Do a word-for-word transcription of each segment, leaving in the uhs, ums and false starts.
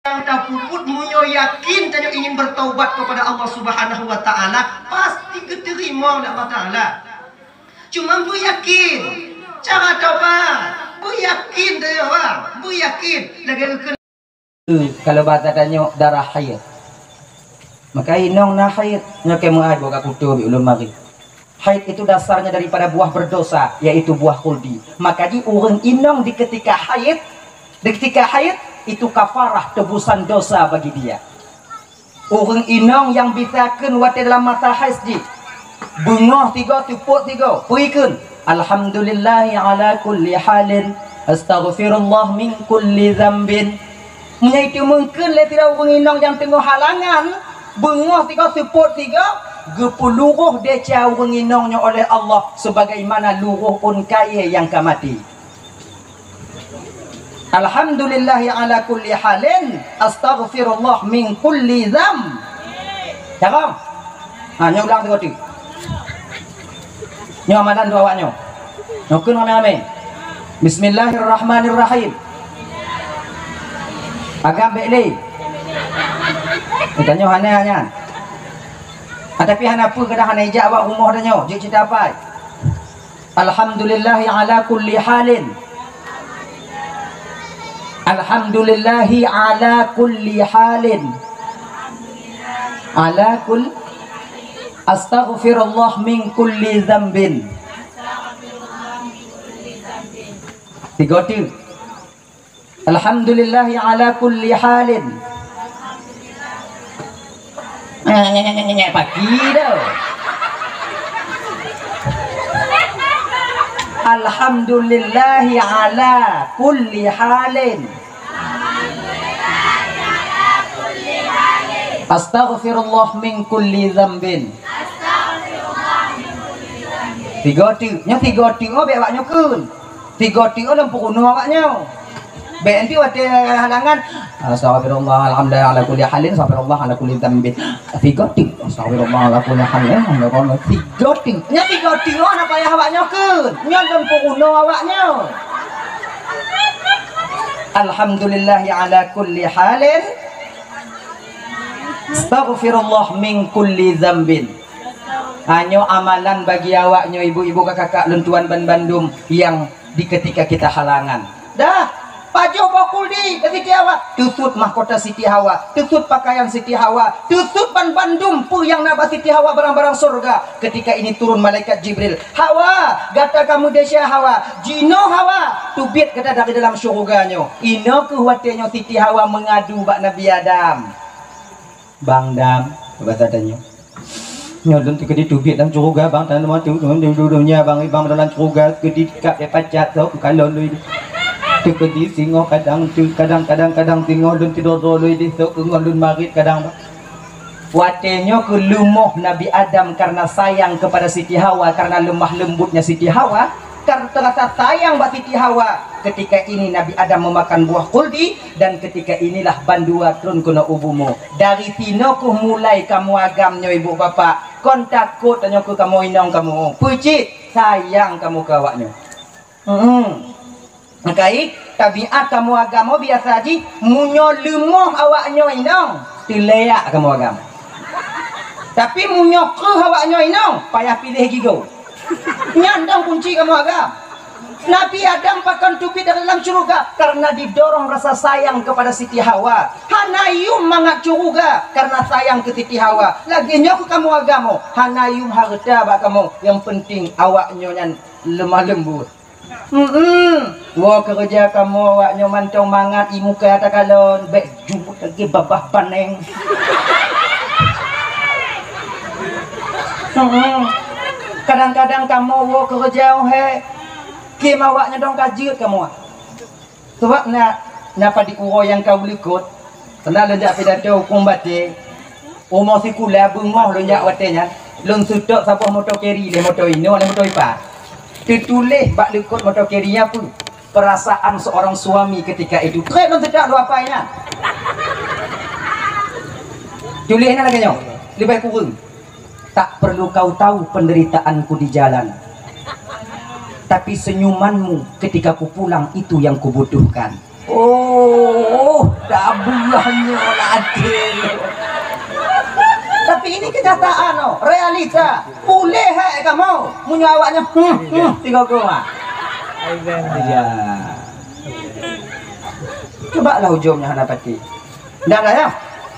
Nyang tapeubuet meunyoe yakin tanyoe ingin bertaubat kepada Allah Subhanahu wa Ta'ala, pasti geuteurimong lé Allah Ta'ala. Cuma beuyakin. Cara taubat, beuyakin tanyoe, ha, beuyakin. Lagèe geukheun Kalau bahasa tanyoe darah haid. Maka inong na haid, nyoe keu meu'ah boh ka kuto bi ulôn mari. Haid itu dasarnya daripada buah berdosa, yaitu buah khuldi. Maka di ureueng inong di ketika haid, di ketika haid itu kafarah tebusan dosa bagi dia. Ureueng inong nyang bisa kheun watèe dalam masa haid jih, beungoh tiga, seupôt tiga, peue kheun, "Alhamdulillahi ala kulli halin, astaghfirullah min kulli dzambin." Meunyoe itu mungken lé sidroe ureueng inong nyang teungoh halangan, beungoh tiga, seupôt tiga, geupeuluroh desya ureueng inong nyoe oleh Allah sebagaimana luroh ôn kayèe nyang ka maté. "Alhamdulillahi ala kulli halin, astaghfirullah min kulli dzamb." Cakap. Ha, nyoe ulang tiga kali. Nyoe amalan dua awak nyoe. Nyoe kheun ramé-ramé. Bismillahirrahmanirrahim. Agam bèk lé. Tanyoe hana nyan. Ah, tapi hana peue, kadang hana ijak bak rumoh tanyoe. Jeuet cit apai. Alhamdulillahi ala kulli halin. Alhamdulillahi ala kulli halin. Ala kul-, astaghfirullah min kulli dzambin. Tiga teuk. Alhamdulillahi ala kulli halin. Nyek, nyek, nyek, nyek, nyek, pagi dah. Alhamdulillahi ala kulli halin. Astaghfirullah min kulli dzambin. Tiga teuk. Nyoe tiga teuk, oh, bèk awak nyoe kheun. Tiga teuk lom peurunoe awak nyoe. Bèk nanti watèe halangan, "Astaghfirullah, alhamdulillah, ala kulli halin, astaghfirullah, ala kulli dzambin." Tiga teuk, "Astaghfirullah, ala kulli halin, astaghfirullah." Tiga teuk. Nyan tiga teuk, oh, na payah awak nyoe kheun. Nyan lom peurunoe awak nyoe. "Alhamdulillahi ala kulli halin, astaghfirullah min kulli dzambin." Ha, nyoe amalan bagi awak nyoe, ibu-ibu, kakak-kakak lôn tuan ban bandum nyang di ketika kita halangan. Dah, pajoh boh khuldi bak Siti Hawa, teusut mahkota Siti Hawa, teusut pakaian Siti Hawa, teusut ban bandum peue nyang na bak Siti Hawa, barang-barang syurga. Ketika ini turun malaikat Jibril, "Hawa, gata ka meudesya Hawa, jinoe Hawa, teubiet gata dari dalam syurga nyoe." Inoe kheueh watèe nyoe Siti Hawa meungadu bak Nabi Adam. "Bang Dam," bahasa tanyoe. "Nyoe lôn teukeudi teubiet lam syurga, Bang, tanyoe mantong, tanyoe di dunia, Bang, Bang, dalam syurga, teukeudi kab pacat, sok kalon lôn. Teukeudi singoh kadang, kadang, kadang, kadang singoh lôn tidor-dor lôn di sok, singoh lôn marit kadang, Bang." Watèe nyoe kheueh leumoh Nabi Adam karena sayang kepada Siti Hawa, karena lemah lembutnya Siti Hawa, karena terasa sayang bak Siti Hawa. Ketika ini Nabi Adam memakan buah khuldi, dan ketika inilah bandua trôn keunoe u bumoe. Dari sinoe kheueh mulai kamoe agam nyoe, ibu bapak. Kon takot tanyoe keu kamoe inong kamoe. Peue cit? Sayang kamoe keu awak nyoe. Hmm. Meukai, tabiat kamoe agam biasa jih, meunyoe leumoh awak nyoe inong, teuleuyak kamoe agam. Tapi meunyoe kreueh awak nyoe inong, payah piléh gigoe. Nyan dong kunci kamoe agam. Nabi Adam pakon teubiet dari dalam syurga karena didorong rasa sayang kepada Siti Hawa. Hana yum mangat syurga karena sayang keu Siti Hawa. Lagèe nyoe keu kamoe agam, hana yum hareuta bak kamoe, nyang penting awak nyoe nyan lemah lembut. Hmm, woe keureuja kamoe awak nyoe mantong mangat, ie muka takalon, bèk jumeuet lagèe babah baneng. Hmm, kadang-kadang kamoe woe keureuja, oh hé, kém awak nyoe dong ka jeuet kamoe. Sabab na, na padit uroe nyang ka u likot, Pernah lôn jak pidato hukôm batée, umu sikula beungoh lôn jak watée nyan, lôn seutôt saboh moto keri lé moto inoe lé moto ipa. Teutuléh bak likot moto keri nyan peue? Perasaan seorang suami ketika itu. Trép lôn seutôt dua pai nyan. Tuléh nyan lagée nyoe, leubeh kureueng. Tak perlu kau tahu penderitaanku di jalan, tapi senyumanmu ketika ku pulang itu yang kubutuhkan. Oh, Tabuah nyoe ladeh. Tapi ini kenyataan, oh, realita. Puléh hai kamoe meunyoe awaknyan, hmm, hmm, tiga goma. Ya. Cobalah ujungnya hana pati. Ndak ada ya?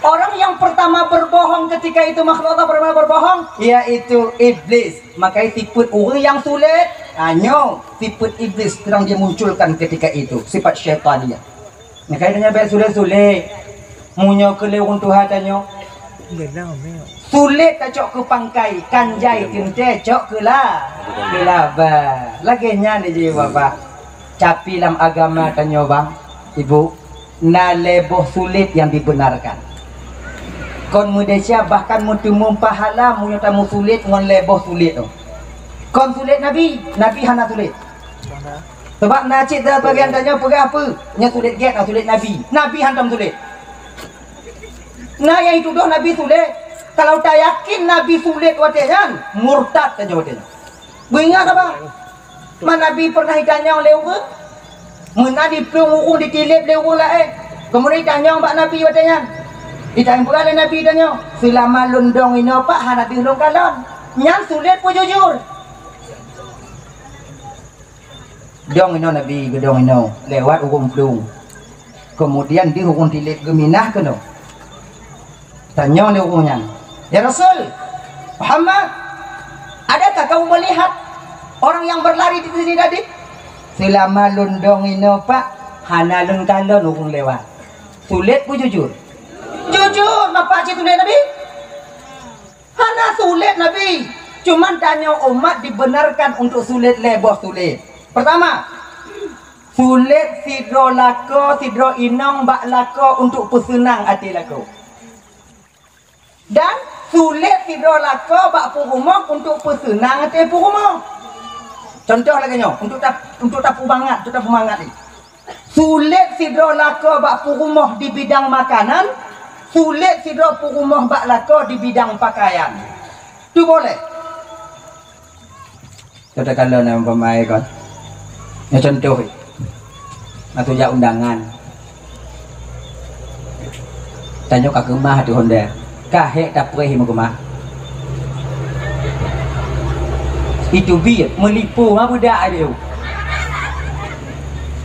Orang yang pertama berbohong ketika itu, makhluk Allah pertama berbohong, yaitu iblis. Maka sifat orang yang sulit, ha, nyoe sifat iblis sedang dia munculkan ketika itu, sifat syaitaniyah. Maka tanyoe bèk sulet-sulet. Meunyoe keu lé ureueng tuha tanyoe, sulet tacok keu pangkai, kan jai teuntèe cok keu la-, keu laba. Lagèe nyan jih, Bapak. Tapi lam agama tanyoe, Bang, Ibu, na lhèe boh sulet nyang dibenarkan. Kon meudesya bahkan meuteumèe pahala meunyoe tameusulet ngon lhèe boh sulet nyoe. Kon sulet Nabi, Nabi hana sulet. Sabab na cit sabagian tanyoe peugah peue, nyan sulet gèt, na sulet Nabi. Nabi hantom sulet. Na nyang jitudoh Nabi sulet. Kalau tayakin Nabi sulet watèe nyan, murtad tanyoe watèe nyan. Beuingat haba. Ma Nabi pernah jitanyong lé ureueng? Meunan jiplueng ureueng, jitilep lé ureueng laén. Keumudian jitanyong bak Nabi watèe nyan. Jitanyong, peugah lé Nabi tanyoe, "Seulama lôn dong inoe pat hana deuh lôn kalon." Nyan sulet peue jujur? Dong inoe Nabi, geudong inoe, lewat ureueng plueng. Keumudian deuh ureueng tilep geuminah keunoe. Tanyong lé ureueng nyan, "Ya Rasul Muhammad, adakah kamu melihat orang yang berlari di sini tadi?" "Seulama lôn dong inoe pat, hana lôn kalon ureueng lewat." Sulet peue jujur? Jujur, mapa cit sulet Nabi? Hana sulet Nabi. Cuman tanyoe umat dibenarkan untuk sulet lhèe boh sulet. Pertama, sulet sidroe lakoe, sidroe inong bak lakoe untuk peuseunang até lakoe. Dan sulet sidroe lakoe bak peurumoh untuk peuseunang até peurumoh. Contoh lagèe nyoe, untuk tap-, untuk tapeumangat, untuk tapeumangat ni. Sulet sidroe lakoe bak peurumoh di bidang makanan, sulet sidroe peurumoh bak lakoe di bidang pakaian. Tu boleh. Katakanlah na umpama kon. Nyoe contoh, atau jak undangan. Tanyoe ka keumah ateueh honda. Ka hék tapreh meukeumah. Itu biet, meulipu ma budak ayo.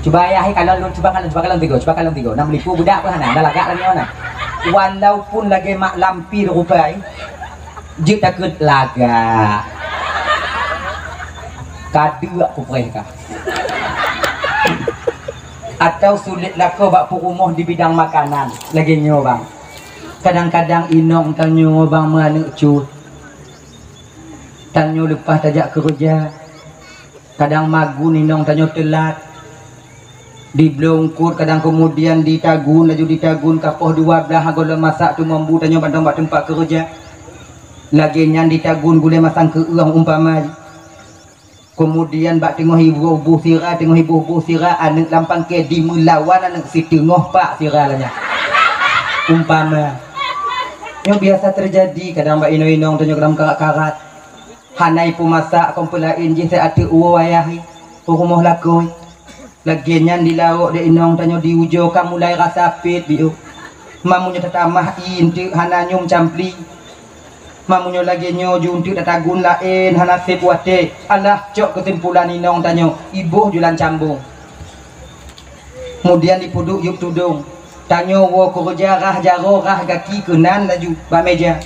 Cuba ayah, eh, kalau lôn, cuba kalau, cuba kalau tiga, cuba kalau tiga. Nak meulipu budak pun hana, dah lagak lagi mana. Walaupun lagi mak lampir rupai, jeuet takheun lagak. Ka deuek kupreh kah. Atau sulet lakoe bak peurumoh di bidang makanan. Lagèe nyoe, Bang. Kadang-kadang inong tanyoe, Bang, meuaneuk cut. Tanyoe leupah tajak keureuja. Kadang magun inong tanyoe teulat. Dibloe eungkôt, kadang keumudian ditagun, laju ditagun, ka poh dua blaih gohlom masak, teuma bu tanyoe mantong bak teumpat keureuja. Lagèe nyan ditagun gulèe masang keu'eueng umpama. Keumudian bak teungoh iboh-iboh sira, teungoh iboh-iboh sira, aneuk lam pangke dimeulawan aneuk siteungoh pak sira lagèe nyan. Umpama. Nyoe biasa teujadi kadang bak inong-inong tanyoe kadang karat-karat. Hana ipeumasak kon peulaén jih, seuat teuk woe ayah, peurumoh lakoe. Lagèe nyan di laôt dek inong tanyoe di ujoe ka mulai rasa pet biôh. Mamunyoe tatamah ié eunteuk hana nyoe meucampli. Mamunyoe lagèe nyoe ju eunteuk tatagun laén hana sép watèe. Alah cok keusimpulan inong tanyoe iboh ju lam cambong. Keumudian dipeuduek yup tudong. Tanyoe woe keureuja rhah jaroe rhah gaki keunan laju bak mèja.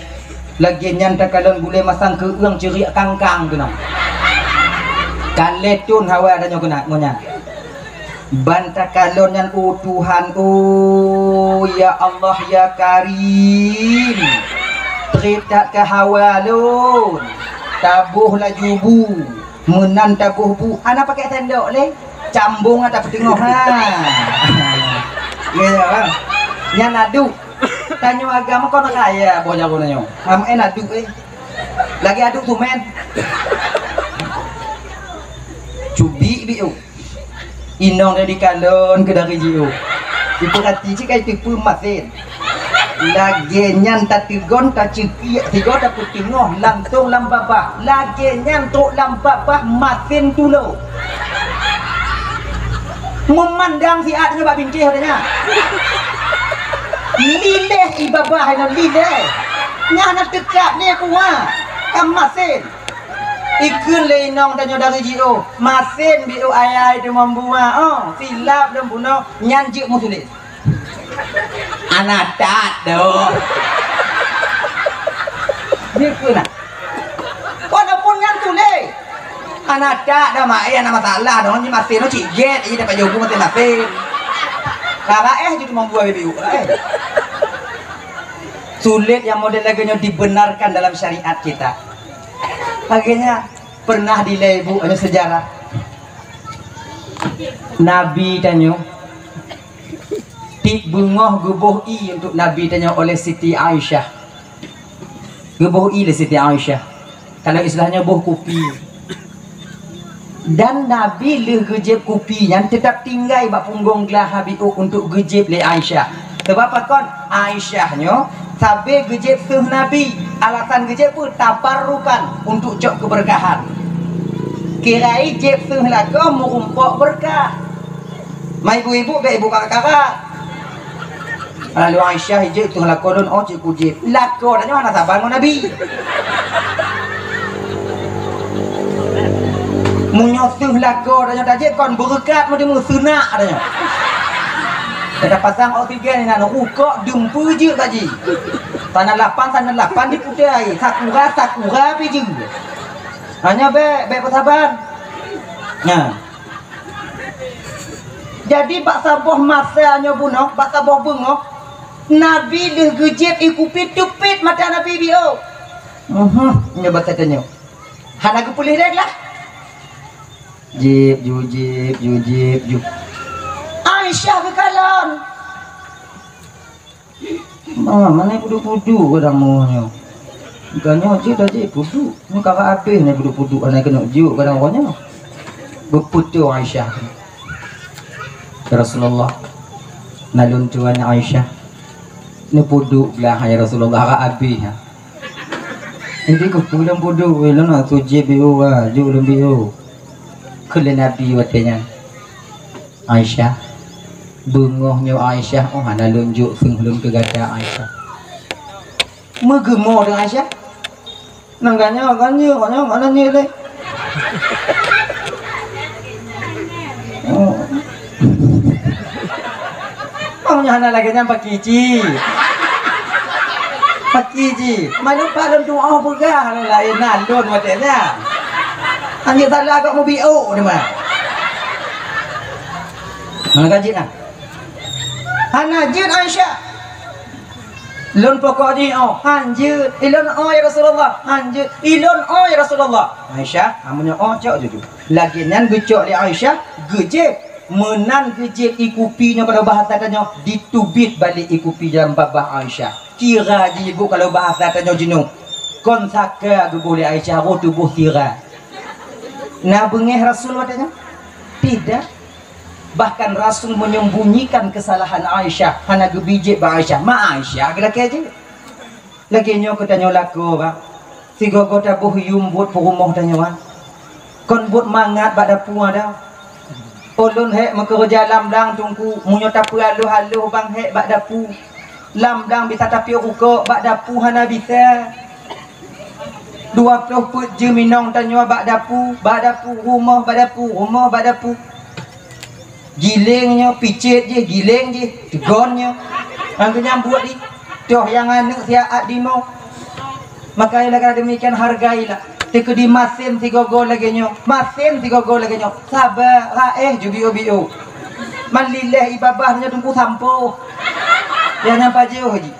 Lagèe nyan takalon gulèe masang keu'eueng ceuriek kangkang keunan. Ka lhèe thon hawa tanyoe keunan ngon nyan. Ban takalon nyan, oh Tuhan, oh ya Allah ya Karim. Trép that ka hawa lôn. Taboh laju bu. Meunan taboh bu, hana pakai sendok lé. Cambong ata peuteungoh ha. Ya, ya, ha. Nyan aduk. Tanyoe agam kon raya boh jaroe nyoe. Ham en aduk eh. Lagi aduk tumen. Cubi biu. Inong dari kalon ke dari jiu. Ipeurati cit kai teupeu masen. Lagèe nyan tateugon, taceukiek sigoe tapeuteungoh langsong lam babah. Lagèe nyan trok lam babah masen tulo. Meumandang siat nyoe bak bintéh watèe nyan. Lileh i babah nyoe lileh. Nyan na teukat lé kuah. Ka masen. Ikheun lé inong tanyoe dari jiôh. Masen biôh ayai teumambua. Oh, silap lom bunoe nyan jeuet meusulet. Ana that doh. Jeuet keu na. Walaupun nyan tuléh. Ana that dah mak eh, ana masalah dong, ni masin cik get, ini dapat jogu masin-masin. Kara eh, jadi membuat baby eh. Sulit yang model lagèe nyoe dibenarkan dalam syariat kita. Akhirnya pernah dilée ibu, ada sejarah. Nabi tanyoe, tiep beungoh geuboh ie untuk Nabi tanyoe oleh Siti Aisyah. Geuboh ie lé Siti Aisyah. Kalau istilahnyo boh kupi. Dan Nabi lheueh geujieb kupi nyan teutap tinggai bak punggong glah Habib untuk geujieb lé Aisyah. Sebab pakon? Aisyah nyoe sabe geujieb seuh Nabi. Alasan geujieb peue? Tabarrukan, untuk cok keubeurkahan. Kirai jieb seuh lakoe meurumpok beurkah. Ma ibu-ibu bèk ibu kakak-kakak. Lalu Aisyah ijeuet tuh lakoe lôn, oh, cit kujieb. Lakoe tanyoe hana saban ngon Nabi. Meunyoe seuh lakoe tanyoe tajieb kon beureukat, meunyoe seunak tanyoe. Kita pasang oksigen inan, ukok dumpeue jeuet bak jih. Sana lapan, sana lapan diputai. Sakura, sakura pi jeuet. Hanya bèk, bèk peusaban. Nah. Jadi bak saboh masa nyoe bunoe, bak saboh beungoh, Nabi lheueh geujieb ie kupi teupit mata Nabi biôh. Mhm, nyoe basa tanyoe. Hana geupeuleueh lé glah. Jieb, ju jieb, ju jieb, ju. Aisyah geukalon. Ma, mana puduk-puduk kadang mau nyoe. Bukan nyoe cit dah cit puduk. Ni kakak habis ni puduk-puduk anak kena juk kadang orang nyoe. Beputu Aisyah. Ya Rasulullah, nalun tuan Aisyah. Ni puduk belah ya Rasulullah, kakak habis ya. Jadi kepulang puduk, weh, lana tuji biu, wah, juk lem biu. Keu lé Nabi watèe nyan. Aisyah. Beungoh nyoe Aisyah, oh, hana lôn jok seuh lôn keu gata Aisyah. Meugeumo deungon Aisyah. Nang ganyang, ganyang, ganyang, mana nyoe lé? Oh. Oh, nyoe hana lagèe nyan paki ci. Paki ci. Malu pak lôn tuoh peugah laén na lôn watèe nyan. Anjing salah kok meubiôk ni mah. Hana ka jeuet nah. Hana jeuet Aisyah. Lôn pokok jih oh, han jeuet. Ilôn oh ya Rasulullah, han jeuet. Ilôn oh ya Rasulullah. Aisyah, amun nyoe oh cok juju. Lagèe nyan geucok lé Aisyah, geujieb. Meunan geujieb ie kupi nyoe kalau bahasa tanyoe, diteubiet balek ie kupi dalam babah Aisyah. Kira jih ibu kalau bahasa tanyoe jinoe. Kon saka geuboh lé Aisyah, roh tuboh sira. Na beungèh Rasul watèe nyan? Tidak. Bahkan Rasul menyembunyikan kesalahan Aisyah, hana geubi jieb bak Aisyah. Ma Aisyah geulakèe jih. Lagèe nyoe keu tanyoe lakoe, bah. Sigoe-goe taboh yum buet peurumoh tanyoe, bah. Kon buet mangat bak dapu ada. Ulôn hék meukeureuja lam blang teungku, meunyoe tapeualoh-aloh bang hék bak dapu. Lam blang bisa tapiôh rukok, bak dapu hana bisa. Dua ploh peuet jeuem inong tanyoe bak dapu, bak dapu, rumoh bak dapu, rumoh bak dapu. Giléng nyoe, picet jih, giléng jih, teugon nyoe. Ngon geunyang buet di, toh nyang aneuk siat dimong. Makanya dengan demikian hargailah. Teukeudi masen sigoe-goe lagèe nyoe, masen sigoe-goe lagèe nyoe. Saba, raéh ju biôh-biôh. Man lileh ie babah nyoe teungku sampoe. Nyang nyan pajoh jih.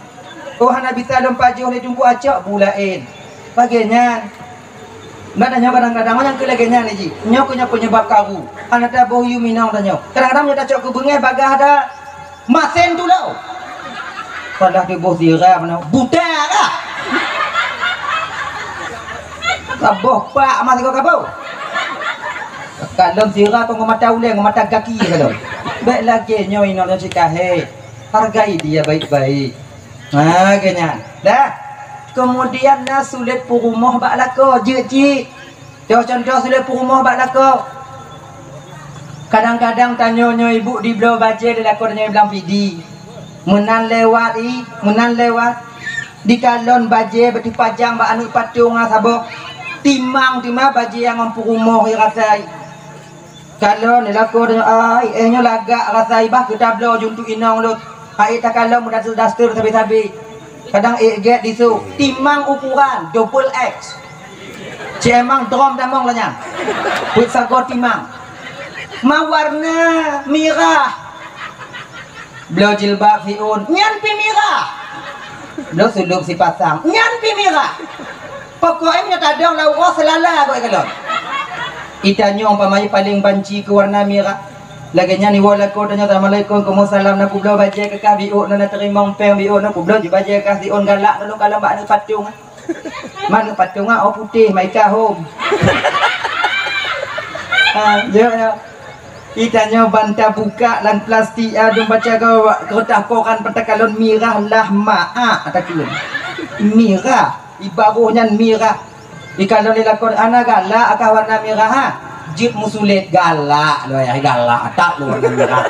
Oh hana bisa lôn pajoh lé teungku acok bu laén. Lagèe nyan. Nah, tanyoe kadang-kadang nyang keu lagèe nyan jih. Nyoe keuh nyoe penyebab karu. Hana taboh yum inong tanyoe. Kadang-kadang nyoe tacok keu beungèh bagah ada masen tulông. Padahai tuboh sira meunan buta kah? Kaboh pak mah sigoe kaboh. Kalon sira keu ngon mata ulèe, ngon mata gaki kalon. Bèk lagèe nyoe inong nyoe cit kahé. Hargai dia baik-baik. Ha, lagèe nyan. Dah. Kemudian na sulet peurumoh bak lakoe, jeuet cit. Toh contoh sulet peurumoh bak lakoe. Kadang-kadang tanyoe nyoe ibu dibloe bajèe lé lakoe tanyoe blang pidi. Meunan lewat i, meunan lewat. Dikalon bajée beutipajang bak aneuk patong ngon saboh. Timang teuma bajée nyang ngon peurumoh i rasa i. Kalon di lakoe tanyoe, ai, éh nyoe lagak rasa i bah keu tabloe jeuet untuk inong lôn. Hai takalon meudaster-daster sabe-sabe. Kadang ék gét disôk. Timang ukuran double X. Cemang drom damong lanyang. Peuet sagoe timang. Ma warna mirah. Bloe jilbab siôn, nyan pi mirah. Bloe sulub sipasang, nyan pi mirah. Pokok e meunyoe tadong lam uroe seulala goe kalon. Itanyoe umpama paleng banci keu warna mirah. Lagée nyan iwoe lakoe tanyoe, "Assalamualaikum." "Waalaikumsalam." "Na kubloe bajée keu kah?" "Biôk na, na teurimong péng." "Biôk na." "Kubloe ju bajée kah siôn galak nulung kalon bak aneuk patong." Manok patong ah, oh putéh, maika hom. Ha, yo, yo. Itanyoe ban tabuka lam plastik, ah, dum baca gawa, kertas koran patakalon mirah lah maak takheun. Mirah, ibaroh nyan mirah. Ikalon lé lakoe, "Ana galak akah warna mirah, ha?" "Jeuet musulet." "Galak lôn, ai galak, atak lôn warna mirah."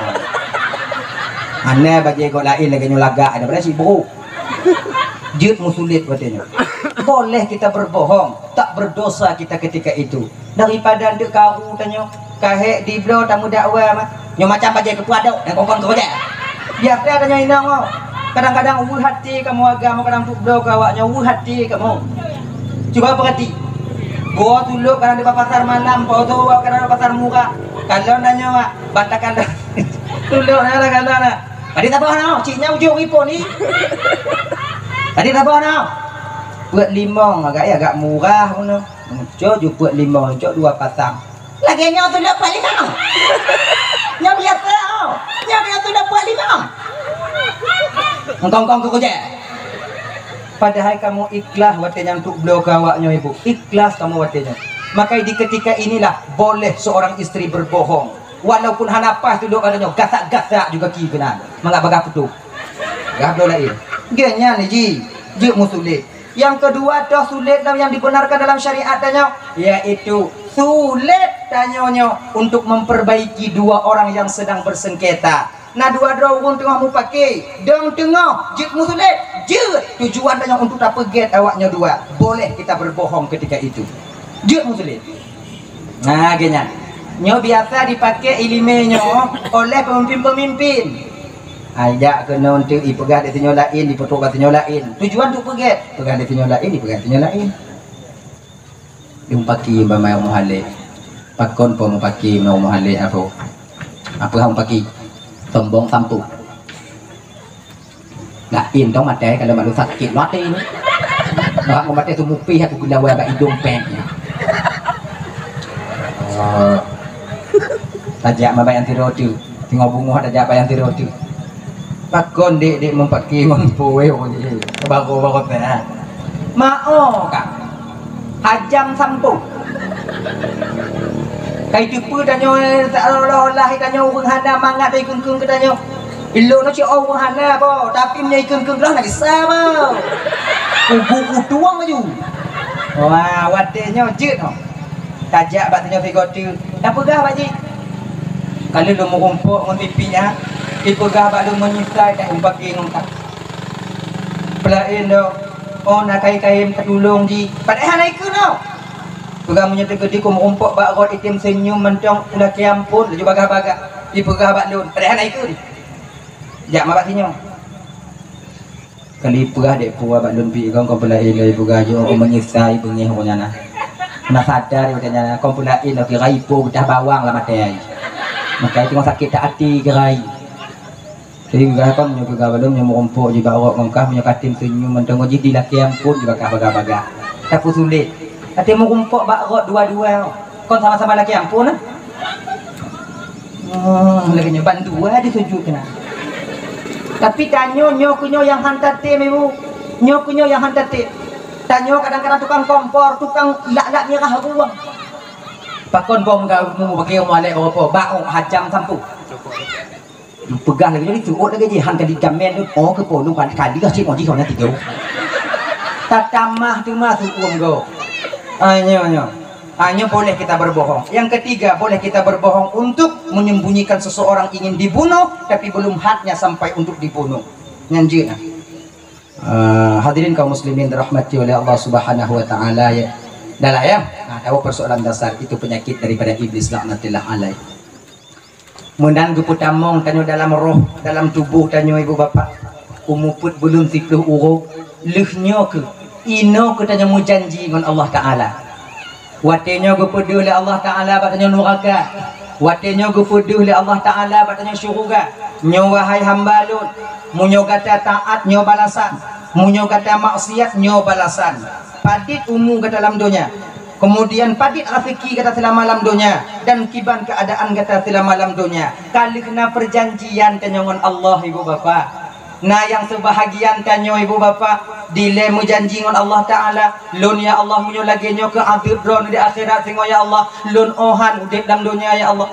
Ana bajée gob laén lagée nyoe lagak, ada pada sibuk. Jeuet musulet watée nyoe. Boleh kita berbohong, tak berdosa kita ketika itu. Daripada deuk karu tanyoe, kahek dibloe tameudakwa mah. Nyoe macam bajée keupeue adok, nyang kongkon keu bajée. Biasa tanyoe inong, oh. Kadang-kadang weueh até kamoe agam, kadang untuk bloe keu awak nyoe weueh até kamoe. Cuba peurati. Goe tulok kadang di pasar malam, poso kadang di pasar murah. Kalau nanya mak, bantakan tulok na lah, kalau na. Tadi saboh na, cik nyang ujong ipon ni. Tadi saboh na. Peuet limong agak, ya, agak murah pun. Muncul ju peuet limong, muncul dua pasang. Lagée nyoe tulok peuet limong. Nyoe biasa, oh. Nyoe biasa tulok peuet limong. Engkong-kong keu kujé. Padahai kamoe ikhlas watée nyan untuk bloe keu awak nyoe, Ibu. Ikhlas kamoe watée nyoe. Maka di ketika inilah boleh seorang istri berbohong. Walaupun hana paih tulok keu nyoe, gasak-gasak juga ki keunan. Mangat bagah putôh. Gah bloe laén. Geuh nyan ji, jeuet musulet. Yang kedua, toh sulet lam yang dibenarkan dalam syariat tanyoe, yaitu sulet tanyoe nyoe untuk memperbaiki dua orang yang sedang bersengketa. Na dua droe ureuëng teungoh mupake, dong teungoh jeuet musulet, jeuet tujuan tanyoe untuk tapeugét awak nyoe dua. Boleh kita berbohong ketika itu. Jeuet musulet. Nah, geuh nyan. Nyoe biasa dipakai iéleumé nyoe oleh peumimpén-peumimpén. Ajak keunoe teuk ipeugah di sinyoe laén, ipeutrok bak sinyoe laén. Tujuan untuk peugét, peugah di sinyoe laén, ipeugah di sinyoe laén. Di mupaki bak Muhale. Pakon po mupaki ngon Muhale apo? Apa hak mupaki? Sombong sampôh. Laén tong maté kalau malu sakét maté ni. Bak maté tu mupih aku geulawa bak idong pek. Oh. Tajak ma bayang tiro tu. Tengok bungoh tajak bayang tiro tu. Pakon dek-dek mempaki mampu weh orang ni. Baru-baru teh. Mao ka. Hajam sampôh. Kai teupeu tanyoe seolah-olah tanyoe ureuëng hana mangat dari keung-keung keu tanyoe. Ilôn nyoe cit ureuëng hana po, tapi meunyoe keung-keung lah na gisa po. Kubu kutuang laju. Wah, watée nyoe jeuet nyoe. Tajak bak tanyoe sigoe teuk. Tapeugah bak jih. Ka lheueh lôn meurumpok ngon pipi nyan, ipeugah bak lôn meunyeusai that umpaki ngon ka. Peulaén dok, oh na kai-kai tatulông jih. Padahai hana ikeu nyoe. Peugah meunyoe teukeudi ku meurumpok bak rot item seunyum mantong ulakée amphon laju bagah-bagah. Ipeugah bak lôn, padahai hana ikeu. Jak ma bak sinyoe. Kali peugah dek peue bak lôn pih gong kon peulaén lé peugah jih, oh meunyeusai beungéh ureuëng nyan na. Na sadar ureuëng nyan na kon peulaén lé kira ipo geudah bawang lam até ai. Maka teungoh sakét that até kira ai. Jadi peugah kon nyoe peugah bak lôn nyoe meurumpok jih bak rot ngon kah meunyoe katem seunyum mantong jih dilakée amphon jih bak kah bagah-bagah. Tapeusulet. Até meurumpok bak rot dua-dua. Kon sama-sama lakée amphon nah. Hmm, lagée nyoe bandua disujut keunan. Tapi tanyoe nyoe keu nyoe nyang han tatem ibu. Nyoe keu nyoe nyang han tatem. Tanyoe kadang-kadang tukang kompor, tukang lak-lak mirah ruweueng. Pakon bom ka mu bagi mu alek bak opo, bak oh hajam sampôh. Peugah lagée nyoe dituot lagée jih han ka dijamin tu, oh keu polu kan kali lah cit moji kau nanti jauh. Tatamah tu mah suum go. Ah nyoe nyoe. Ah, nyoe boleh kita berbohong. Yang ketiga, boleh kita berbohong untuk menyembunyikan seseorang ingin dibunuh, tapi belum haknya sampai untuk dibunuh. Nyan jeuet nah. Eh, hadirin kaum muslimin dirahmati oleh Allah Subhanahu wa taala, ya. Dah lah, ya. Nah, tahu persoalan dasar itu penyakit daripada iblis laknatillah alaih. Meunan geupeutamong tanyoe dalam roh, dalam tuboh tanyoe ibu bapak. Umu peuet buleuen siplôh uroe, lheueh nyoe keuh, inoe keuh tanyoe meujanji ngon Allah Taala. Watée nyoe geupeudeuh lé Allah Taala bak tanyoe nuraka. Watée nyoe geupeudeuh lé Allah Taala bak tanyoe syeuruga. Nyoe wahai hamba Lôn, meunyoe gata taát nyoe balasan, meunyoe gata maksiat nyoe balasan. Padit umu gata lam donya, kemudian padit raseuki gata seulama lam donya, dan kiban keuadaan gata seulama lam donya. Ka lheueh na peujanjian tanyoe ngon Allah, ibu bapak. Na nyang seubahagian tanyoe ibu bapak, dilée meujanji ngon Allah Taala, "Lôn ya Allah, meunyoe lagée nyoe keuh azeub droeneuh di akhirat singoh ya Allah, Lôn 'oh han udeb lam donya ya Allah.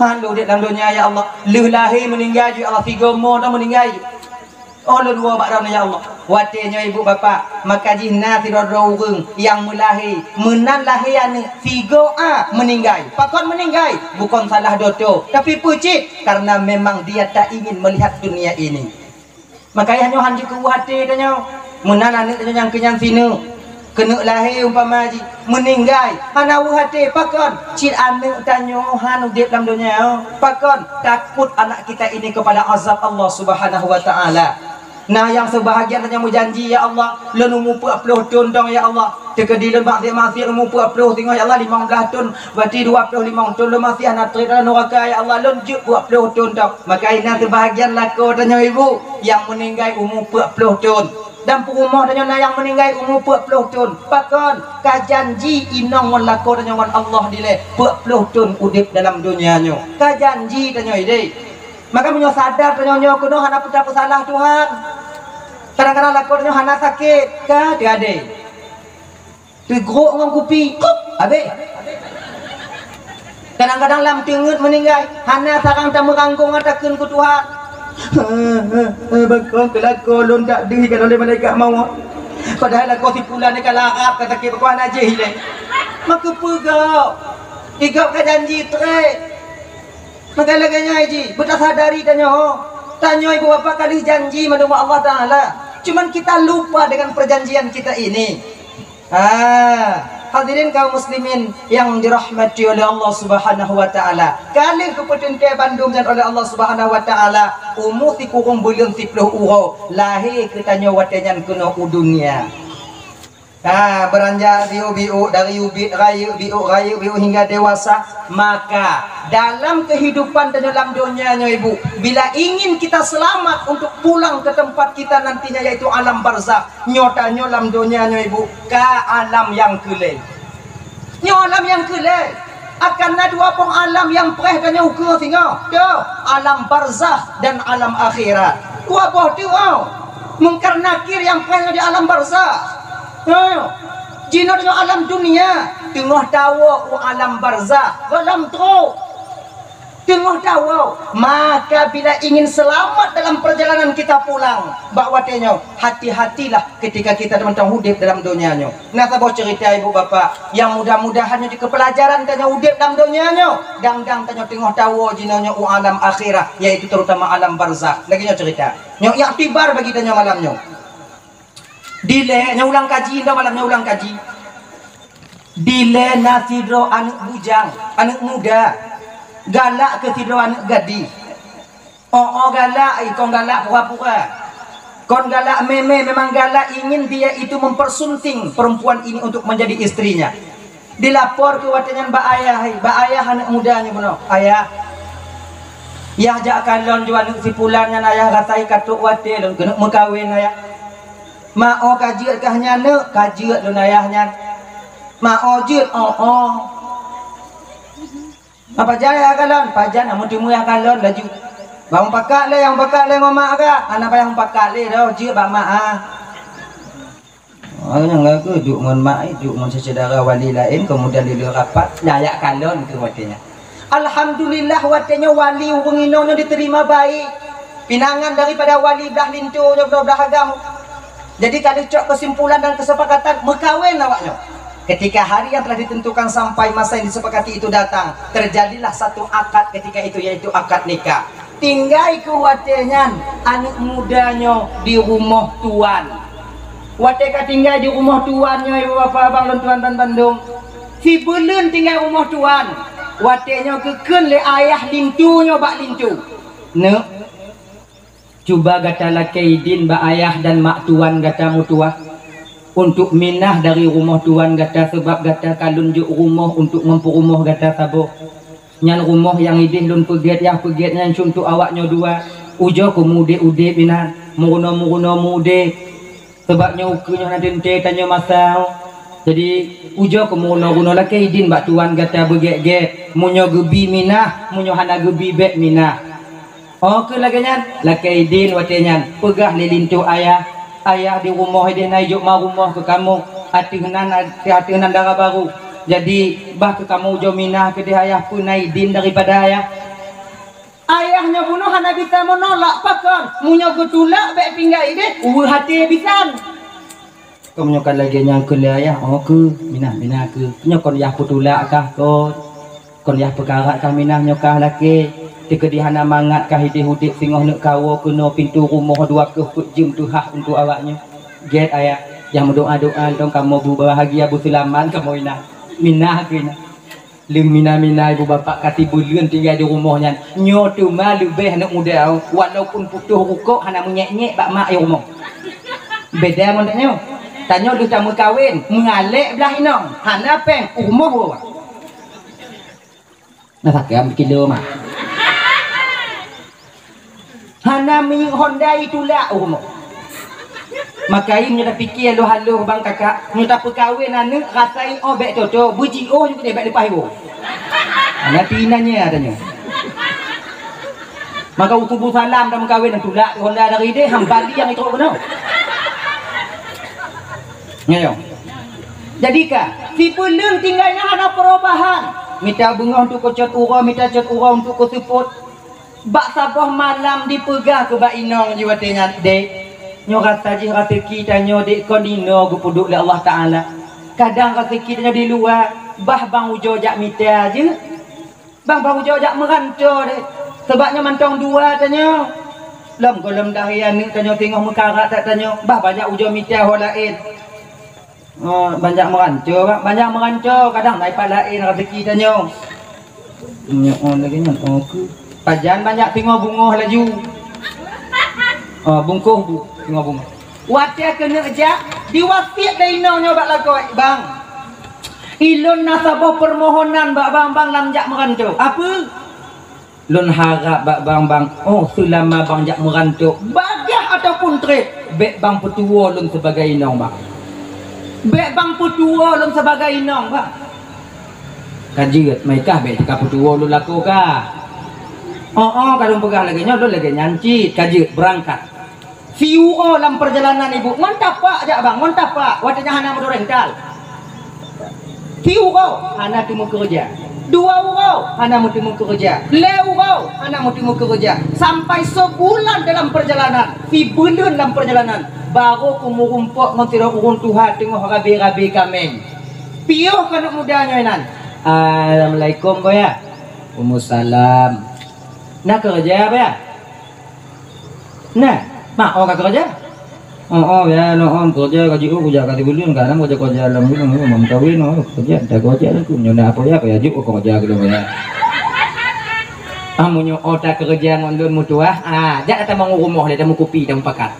Han Lôn udeb lam donya ya Allah. Lheueh lahé meuninggai ju ya Allah, sigoe mo ta meuninggai ju. 'Oh Lôn woe bak droeneuh ya Allah." Watée nyoe ibu bapak, maka jih na sidroe-droe ureuëng nyang meulahé, meunan lahé aneuëk, sigoe a meuninggai. Pakon meuninggai? Bukon salah doto, tapi peue cit? Karena memang dia tak ingin melihat dunia ini. Maka ayah nyoe han jikeuweuh até tanyoe. Meunan aneuëk tanyoe nyang keunyan sineuk, keuneuk lahé umpama jih, meuninggai, hana weuh até. Pakon? Cit aneuëk tanyoe han udeb lam donya. Pakon? Takut anak kita ini kepada azab Allah Subhanahu wa Taala. Na nyang seubahagian tanyoe meujanji, "Ya Allah, lôn umu peuet ploh thon dong, ya Allah. Teukeudi lôn maksiat-maksiat umu peuet ploh singoh, ya Allah, limong blaih thon, berarti dua ploh limong thon lôn maksiat hana trép dalam nuraka, ya Allah, lôn jeuet peuet ploh thon dong." Maka inan seubahagian lakoe tanyoe ibu nyang meuninggai umu peuet ploh thon. Dan peurumoh tanyoe na nyang meuninggai umu peuet ploh thon. Pakon? Ka janji inong ngon lakoe tanyoe ngon Allah dilée peuet ploh thon udeb dalam donya nyoe. Ka janji tanyoe ideh. Maka meunyoe sadar tanyoe nyoe keunoe hana peue tapeusalah Tuhan. Kadang-kadang lakoe tanyoe hana sakét, ka teuadée. Teugrok ngon kupi, kup, habéh. Kadang-kadang lam teungeut meuninggai, hana sarang tameuranggong takheun keu Tuhan. Bakon keu lakoe lôn tak deuh ka lôn lé malaikat mawöt. Padahai lakoe si pulan nyoe ka larap ka sakét, pakon hana jéh ilée. Maka peugah, igop ka janji trép. Maka lagée nyan jih, beutasadari tanyoe. Tanyoe ibu bapak ka lheueh janji mandum bak Allah Taala. Cuman kita lupa dengan perjanjian kita ini. Ah, hadirin kaum muslimin yang dirahmati oleh Allah Subhanahu wa Taala. Ka lheueh geupeuteuntée bandum nyan oleh Allah Subhanahu wa Taala, umu sikureueng buleuen siplôh uroe, lahé keu tanyoe watée nyan keunoe u dunia. Ha, beranjak biôk-biôk dari ubit rayeuk biôk, rayeuk biôk hingga dewasa. Maka dalam kehidupan tanyoe lam donya nyoe ibu, bila ingin kita selamat untuk pulang ke tempat kita nantinya, yaitu alam barzakh, nyoe tanyoe lam donya nyoe ibu ka alam nyang keu lhée. Nyoe alam nyang keu lhée. Akan na dua boh alam nyang preh tanyoe ukeue singoh. Dua, alam barzakh dan alam akhirat. Dua boh teuk. Mungkar Nakir nyang preh di alam barzakh. Ha. Jinoe tanyoe alam dunia, teungoh tawoe u alam barzakh, gohlom trok. Teungoh tawoe, maka bila ingin selamat dalam perjalanan kita pulang, bak watée nyoe, hati-hatilah ketika kita mantong udeb dalam donya nyoe. Na saboh cerita ibu bapak, nyang mudah-mudahan nyoe jeuet keu pelajaran tanyoe udeb lam donya nyoe, dang-dang tanyoe teungoh tawoe jinoe nyoe u alam akhirat, yaitu terutama alam barzakh. Lagée nyoe cerita. Nyoe iktibar bagi tanyoe malam nyoe. Dilée, nyoe ulang kaji, nyoe malam nyoe ulang kaji. Dilée na sidroe aneuëk bujang, aneuëk muda, galak keu sidroe aneuëk gadih. Oh, oh galak, eh, kon galak pura-pura. Kon galak mé-mé, memang galak ingin dia itu mempersunting perempuan ini untuk menjadi istrinya. Dilapor keu watée nyan bak ayah, hai, bak ayah aneuëk muda nyoe bunoe. "Ayah, yah jak kalon ju aneuëk si pulan nyan, ayah, rasa ka trok watée lôn keuneuk meukawen, ayah." "Ma, oh ka jeuet kah nyan, neuk?" "Ka jeuet lôn, ayah, nyan." "Ma, oh jeuet?" "Oh, oh." "Apa jai ayah kalon?" "Pajan, amu teumé ayah kalon laju." "Bang pakak lé, nyang pakak lé ngon mak ka?" "Hana payah pakak lé doh, jeuet bak mak ah." Oh, nyang lagu duek ngon mak, eh, duek ngon syedara wali laén, kemudian di luar rapat, nyan jak kalon keu watée nyan. Alhamdulillah, watée nyoe wali ureuëng inong nyoe diterima baik. Pinangan daripada wali blah linto nyoe, blah, blah agam. Jadi, ka lheueh cok kesimpulan dan kesepakatan meukawen awak nyoe. Ketika hari yang telah ditentukan sampai masa yang disepakati itu datang, terjadilah satu akad ketika itu, yaitu akad nikah. Tinggai keu watée nyan aneuëk muda nyoe di rumoh tuan. Watée ka tinggai di rumoh tuan nyoe, ibu bapak abang lôn tuan ban bandum, sibeuleuen tinggai rumoh tuan. Watée nyoe geukheun lé ayah linto nyoe bak linto, "Neuk, cuba gata lakée idin bak ayah dan mak tuan gata meutuwah, untuk minah dari rumoh tuan gata, sabab gata ka lôn jok rumoh untuk ngon peurumoh gata saboh. Nyan rumoh nyang ideh lôn peugét, yah peugét nyan cuntoh awak nyoe dua. Ujoe keu meuudeb-udeb inan, meurunoe-meurunoe meuudeb. Sabab nyoe ukeue nyoe hana teuntée tanyoe masa. Jadi, ujoe keu meurunoe-runoe lakée idin bak tuan gata beugét-gét. Meunyoe geubi minah, meunyoe hana geubi bék minah." Oh, keu lagée nyan, lakée idin watée nyan, peugah lé linto ayah, "Ayah di rumoh ideh na ijok ma rumoh keu kamoe, ateueh nan, ateueh nan dara barô. Jadi, bah keu kamoe ujoe minah keudeh ayah, peue na idin daripada ayah." Ayah nyoe bunoe hana bisa meunolak, pakon? Meunyoe geutulak bék tinggai ideh, weueh até bisan. Kon nyoe ka lagée nyan keu lé ayah, oh keu, minah-minah keu. Nyoe kon yah peutulak kah kon? Kon yah peukarat kah minah nyoe kah lakée? Teukeudi hana mangat kah ideh udeb singoh neuk kawoe keunoe pintoe rumoh dua keuh peuet jeuem teuhah untuk awak nyoe. Gét ayah, yah meudoá-doá lom kamoe beubahagia beuseulamat kamoe inan. Minah keu inan. Lheueh mina-mina ibu bapak ka sibeuleuen tinggai di rumoh nyan, nyoe teuma leubeh aneuk muda, walaupun putôh rukok hana meunyék-nyék bak mak i rumoh. Beda ngon tanyoe. Tanyoe lheueh tameukawen, meualek blah inong, hana péng, u rumoh woe. Na sakém kilo mak. Hana minyeuk honda itulak u rumoh. Maka nyoe tapike haloh-haloh bang kakak, nyoe tapeukawen aneuk rasa i oh bék toto, beujiôh nyoe keudeh bék leupah iwoe. Hana pi inan nyan tanyoe. Maka u kubu salam tameukawen, tulak honda dari deh, ham bali nyang itrok keunoe. Nyoe. Jadi ka, sibeuleuen tinggai nyan hana perubahan. Mita beungoh untuk keu cot uroe, mita cot uroe untuk keu seupôt. Bak saboh malam dipeugah keu bak inong jih watée nyan, "Dek, nyoe rasa jih raseuki tanyoe dek kon inoe geupeuduek lé Allah Taala. Kadang raseuki tanyoe di luwa, bah bang ujoe jak mita jeuet. Bang, bang ujoe jak meuranto deh. Sabab nyoe mantong dua tanyoe. Lom gohlom dahé aneuk tanyoe singoh meukarat that tanyoe, bah banyak ujoe mita ho laén." Oh, banyak meuranto, Bang. Banyak meuranto, kadang na ipat laén raseuki tanyoe. Nyoe, oh, lagée nyan, oh, keu. Pajan banyak singoh bungöh laju. Oh, bungkôh bu-, singoh bungöh. Watée keuneuk jak, diwasiet lé inong nyoe bak lakoe, "Bang, ilôn na saboh peumohonan bak bang, bang lam jak meuranto." "Apeue?" "Lôn harab bak bang, bang, oh, seulama bang jak meuranto, bagaih ataupun treb, bék bang peutuwoe lôn sibagai inong, bang. Bék bang peutuwoe lôn sibagai inong, bang." "Ka jeuet, meukah bék teuka peutuwoe lôn lakoe ka." "Oh, oh, ka lôn peugah lagée nyoe, lôn lagée nyan cit, ka jeuet, beurangkat." Siuroe lam peurjalanan ibu, ngon tapak jak bang, ngon tapak, watée nyan hana moto rental. Siuroe hana teumeukeureuja. Dua uroe hana meuteumeukeureuja. Lhée uroe hana meuteumeukeureuja. Sampai sebulan dalam perjalanan, sibuleuen lam peurjalanan, barô keu meurumpok ngon sidroe ureuëng tuha teungoh rabe-rabe kaméng. Piôh keuneuk muda nyoe nan. "Assalamualaikum, Boya." "Waalaikumsalam." "Na keureuja, Boya?" "Nah, mak, oh ka keureuja?" "Oh, oh, ya, no, oh, keureuja ka jiôh, keureuja ka sibuleuen, kadang keureuja, keureuja lam buleuen, oh, mam kawin, oh, keureuja, dah keureuja lah tu, nyoe na apa ya, kaya juk, oh, keureuja keudroe ya." "Ah, meunyoe oh ta keureuja ngon lôn meutuwah, ah, jak tamong u rumoh lé, tamong kupi, tamong pakat."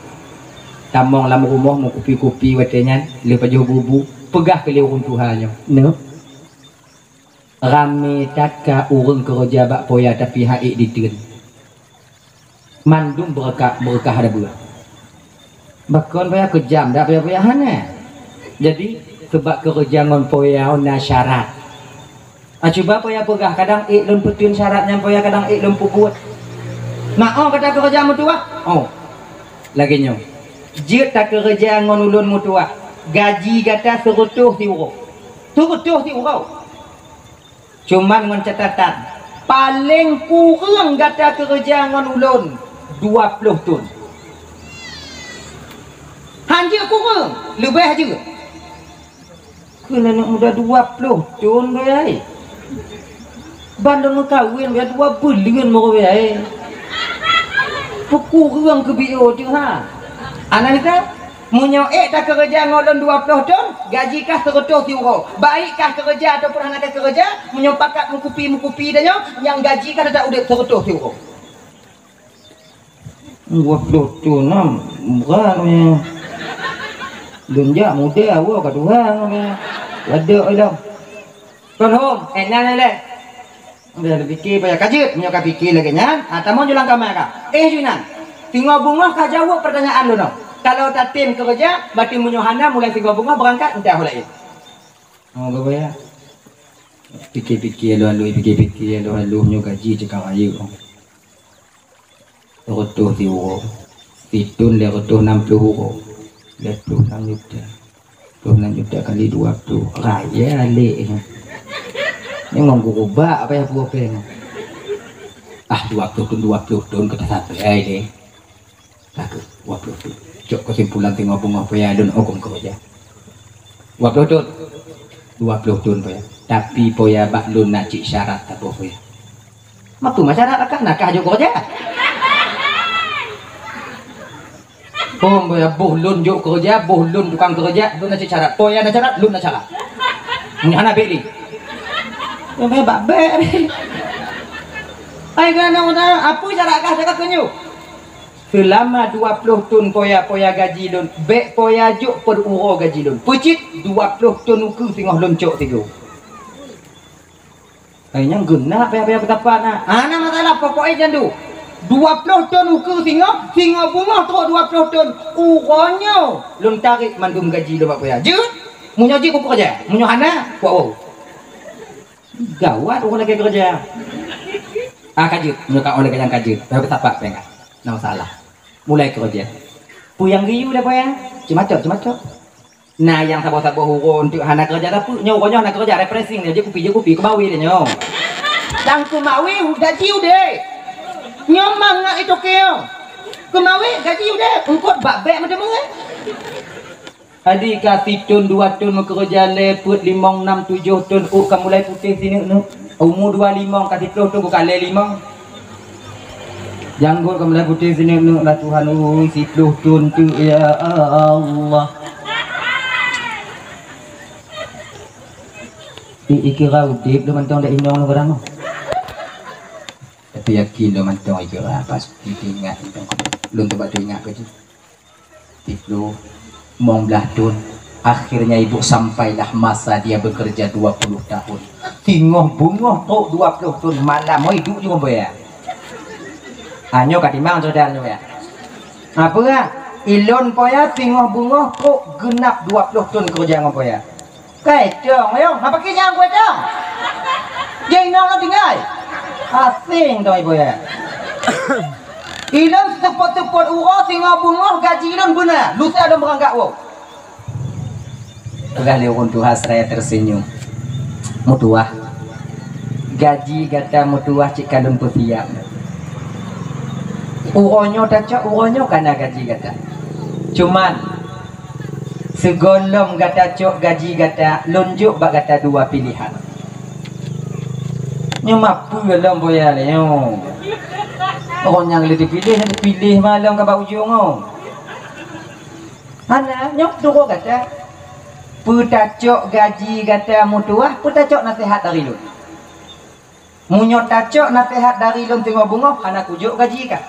Tamong lam rumoh meukupi-kupi watée nyan, lheueh pajoh bubu, peugah keu lé ureuëng tuha nyoe, "Neuk, ramé that ka ureuëng keureuja bak poya tapi haiek diteun." Mandum beureukat, beureukat ada beurah. Bakon payah keujam dak payah-payah hana. Jadi, seubab keureuja ngon poya na syarat. Ah, cuba poya peugah, kadang ék lôn peuteun syarat nyan poya, kadang ék lôn peubuet. Mak, oh, gata keureuja meutuwah? Oh. Lagée nyoe. Jeuet takeureuja ngon ulôn meutuwah. Gaji gata seureutôh siuroe. Seureutôh siuroe. Cuman ngon catatan, paleng kureueng gata keureuja ngon ulôn dua ploh thon. Han jeuet kureueng, leubeh jeuet. Keu aneuk muda dua ploh thon, Boya, eh. Ban lôn meukawen, Boya, dua buleuen, Boya, eh. Kureueng keu B O teuh ha. Ana mita, meunyoe ék takeureuja ngon lôn dua ploh thon, gaji kah seureutôh siuroe. Baik kah keureuja ataupun hana kakeureuja, meunyoe pakat meukupi-meukupi tanyoe, nyang gaji kah teutap udeb seureutôh siuroe. Dua ploh thon nam, brat nyoe. Lôn jak muda awak ka tuha nyoe. Ladok ilong. Kon hom, eh, nyan lé. Udah pike payah ka jeuet, meunyoe ka pike lagèe nyan, ha, tamong ju lam kama ka. Eh, ju inan. Singoh beungoh ka jaweueb peurtanyaan lôn nyoe. Kalau tatem keureuja, berarti meunyoe hana mulai singoh beungoh beurangkat, entah ho laén. Oh, geuh ya. Pike-pike alu-alu, pike-pike alu-alu, nyoe gaji cekak rayeuk. Reutôh siuroe, sithon lhèe reutôh nam ploh uroe, lhèe ploh nam juta. Ploh nam juta kali dua ploh, raya lé nyoe. Nyoe ngon gurubak apa ya pue péng. Ah, dua ploh thon, dua ploh thon ka tasabai lé. Ka keuh, dua ploh thon. Cok keusimpulan teungoh beungoh payah lôn hukôm keureuja. Dua ploh thon. Dua ploh thon payah. Tapi payah bak lôn na cit syarat saboh payah. Mapeue masyarat akah nakah jok keureuja? Hom, boh lôn jok keureuja, boh lôn tukang keureuja, lôn na cit syarat. Payah na syarat, lôn na syarat. Meunyoe hana bèk lé. Nyoe bak bèk. Ai kana una, apeue syarat kah cakap keu nyoe? Seulama dua ploh thon payah-payah gaji lôn, bèk payah jok peururoe gaji lôn. Peucit dua ploh thon ukeue singoh lôn cok sigoe. Hai nyang geuna payah-payah beutapa na. Hana masalah, pokok e jandu. Dua ploh thon ukeue singoh, singoh beungoh trok dua ploh thon. Uroe nyoe lôn tarek mandum gaji lôn bak payah. Jeuet? Meunyoe jeuet, kukeureuja. Meunyoe hana, kuwoe. Gawat ureueng lagèe keureuja. Ah, ka jeuet. Meunyoe ka ureueng lagèe nyan ka jeuet. Payah beutapa péng ka. Na masalah. Mulai keureuja. Peue nyang geuyue lé payah? Ceumatok, ceumatok. Na nyang saboh-saboh uroe eunteuk hana keureuja, tapi nyoe uroe nyoe hana keureuja, refreshing nyoe, jép kupi, jép kupi, keumawe lé nyoe. Dan keumawe gaji udép. Nyoe mangat itoke nyoe. Keumawe gaji udép, eungkot bak bèk meuteumé. Adi ka sithon dua thon meukeureuja lé peuet limong nam tujoh thon ôk ka mulai putéh sineuk-neuk. Umu dua limong ka siploh thon ka lé limong. Janggot ka mulai putéh sineuk-neuk lah Tuhan ui, siploh thon teuk ya Allah. Di ikira udép lôn mantong dak inong lôn kadang. Tapi yakin lôn mantong ikira pasti teuingat mantong. Lôn teubat teuingat keu tu. Tiga puluh, lima belas tahun. Akhirnya ibu sampailah masa dia bekerja dua puluh tahun. Singoh beungoh trok dua puluh tahun malam, oh, idup juga bayar. Anyo ka timang saudara nyoe ya. Apa ya? Ilon poya singoh beungoh trok genap dua puluh tahun kerja ngon poya. Kai tong, ayo, ngapa kijang kuai tong? Jeng nong lo tinggai. Asing tong ibu ya. Ilon seupôt-seupôt uroe singoh beungoh gaji ilon beuna, lusa lôn beurangkat woe. Peugah lé ureueng tuha seraya tersenyum. Meutuah. Gaji gata meutuah cit ka lôn peusiap. Uroe nyoe tacok, uroe nyoe kana gaji gata. Cuman, sigohlom gata cok gaji gata, lôn jok bak gata dua pilihan. Nyoe mapeue lom boya lé nyoe. Ureueng nyang lé dipiléh, dipiléh ma lom ka bak ujong nyoe. Hana, nyoe turoe gata. Peue tacok gaji gata meutuah, peue tacok naseuhat dari lôn. Meunyoe tacok naseuhat dari lôn teungoh beungoh, hana kujok gaji kah.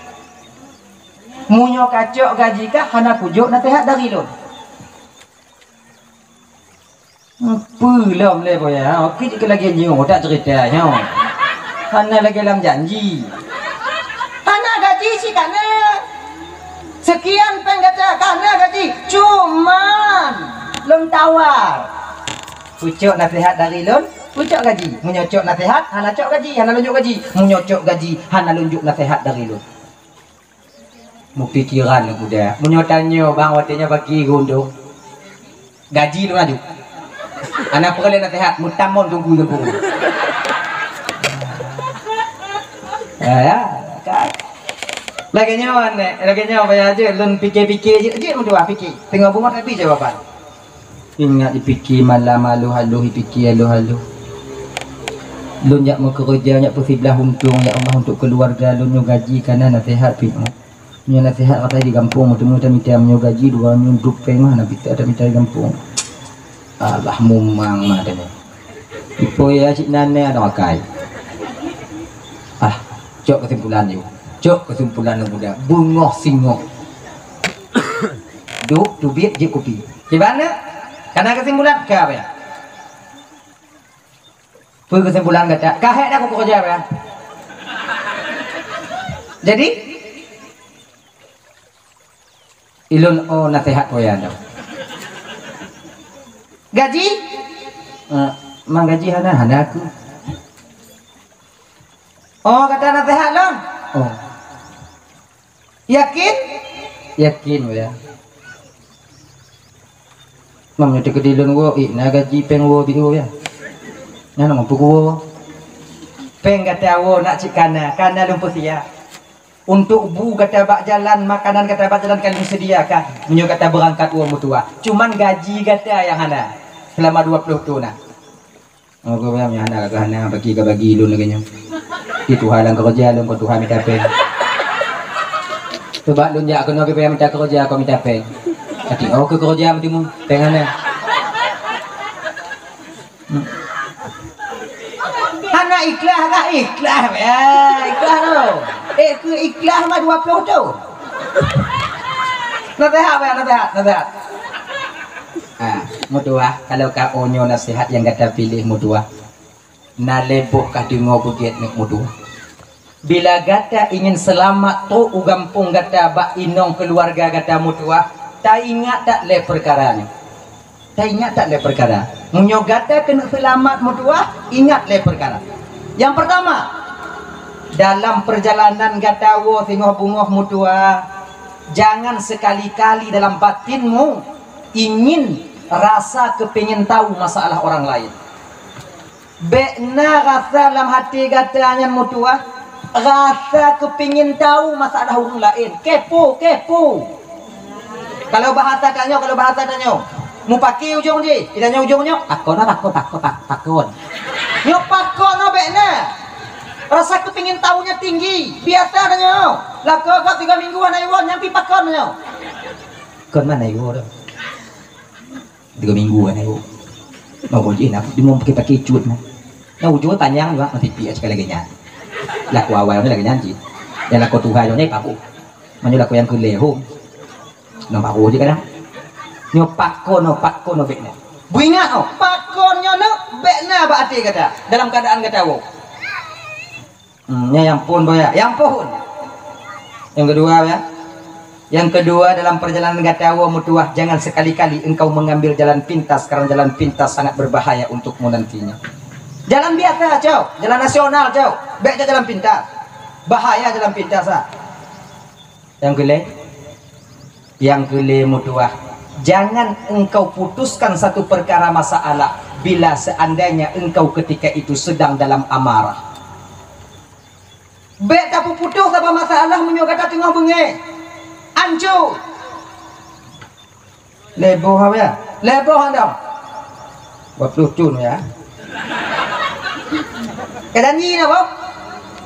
Meunyoe kacok gaji kah, hana kujok naseuhat dari lôn. Peue lom lé boya, ha? Oke, jeuet lagèe nyoe, tak cerita nyoe. Hana lagèe lam janji. Hana gaji cit kana. Sekian péng gata kana gaji. Cuman, lôn tawar. Peue cok naseuhat dari lôn, peue cok gaji. Meunyoe cok naseuhat, hana cok gaji, hana lôn jok gaji. Meunyoe cok gaji, hana lôn jok naseuhat dari lôn. Meupikiran lôn muda. Meunyoe tanyoe bang watèe nyoe bagi geuundong. Gaji lôn aju. Hana peureulèe naseuhat, meutamong teungku-teungku. Ya, ya, kan. Lagèe nyoe, nèk. Lagèe nyoe, payah jeuet lôn pike-pike jeuet, jeuet meutuah pike. Teungoh beungoh tapi jawaban. Ingat ipike malam aloh-aloh, ipike aloh-aloh. Lôn jak meukeureuja, jak peusiblah untông, ya Allah, untuk keuluwarga lôn nyoe gaji kana naseuhat pih. Nyoe naseuhat kata di gampông, teuma tamita meunyoe gaji dua nyoe duek péng mah, na pita tamita di gampông. Alah, mumang mah tanya. Ipo ya cit nan ada makai. Ah, cok kesimpulan yuk. Cok kesimpulan yang muda. Bungoh singoh. Duek, teubiet, jép kupi. Kiban na? Kana kesimpulan ka apa ya? Peue kesimpulan gata? Ka hék dah kukeureuja, ya? Jadi, ilôn, oh, naseuhat po ya, dah. Gaji? Eh, mang gaji hana, hana aku. Oh, gata naseuhat lôn? Oh. Yakin? Yakin, ya. Mam nyoe teukeudi lôn woe, ih, na gaji péng woe biôh, ya. Nyan mampu kuwoe. Péng gata woe nak cit kana, kana lôn peusiap. Untuk bu gata bak jalan, makanan gata bak jalan ka lôn sediakan. Meunyoe gata beurangkat woe meutuwah. Cuman gaji gata nyang hana selama dua ploh thon na. Oh, gobnyan nyang hana ka hana, bagi ka bagi lôn lagèe nyoe. Di tuha lam keureuja lôn, kon tuha mita péng. Coba lôn jak keunoe pih payah mita keureuja, kon mita péng. Tapi oh, keu keureuja meuteumèe, péng hana. Hmm. Hana ikhlas kah? Ikhlas, ya, ikhlas tu. Eh, keu ikhlas mah dua ploh tu. Naseuhat, ya, naseuhat, naseuhat. Ha, meutuwah, kalau ka oh nyoe naseuhat nyang gata piléh meutuwah, na lé boh ka deungoe beugét nyoe meutuwah. Bila gata ingin seulamat trok u gampông gata bak inong keuluwarga gata meutuwah, taingat that lé peukara nyoe. Taingat that lé peukara. Meunyoe gata keuneuk seulamat meutuwah, ingat lé peukara. Nyang peurtama, dalam peurjalanan gata woe singoh beungoh meutuwah, jangan sekali-kali dalam batinmu ingin rasa keupingin tahu masalah orang lain. Bék na rasa lam até gata nyan meutuwah, rasa keupingin tahu masalah ureueng laén. Kepo, kepo. Kalau bahasa tanyoe, kalau bahasa tanyoe, mupaki ujong jih, di tanyoe ujong nyoe, pakon, pakon, pakon, pakon. Nyoe pakon nyoe bék na. Rasa keupingin tahu nyan tinggi. Biasa tanyoe. Lakoe gob tiga minggu hana iwoe, nyan pih pakon nyoe. Kon mana iwoe tu? Tiga minggu kan, ibu. Mau uji nak, dia mau pakai-pakai cut nah. Nah, ujung panjang juga, masih piak sekali lagi nyan. Laku awal ni lagi nyan cit. Yang laku tuha jong ni papu. Manyo laku yang keu lé hom. Nah, papu je kadang. Nyo pakon, nyo pakon, nyo bék na. Beuingat, oh, pakon nyo nak bék na bak até gata dalam keadaan gata woe. Hmm, nyan nyang phôn boh ya. Nyang phôn. Nyang keudua ya. Nyang keudua, dalam perjalanan gata woe meutuwah, jangan sekali-kali engkau mengambil jalan pintas, karena jalan pintas sangat berbahaya untukmu nantinya. Jalan biasa, cok. Jalan nasional, cok. Bék cok jalan pintas. Bahaya jalan pintas, ah. Nyang keulhèe, nyang keulhèe meutuwah, jangan engkau putuskan satu perkara masalah bila seandainya engkau ketika itu sedang dalam amarah. Bék tapeuputoh saboh masalah meunyoe gata teungoh beungèh. Anco. Lhèe boh apa ya? Lhèe boh anda. Dua puluh thon ya. Ka janji na, boh?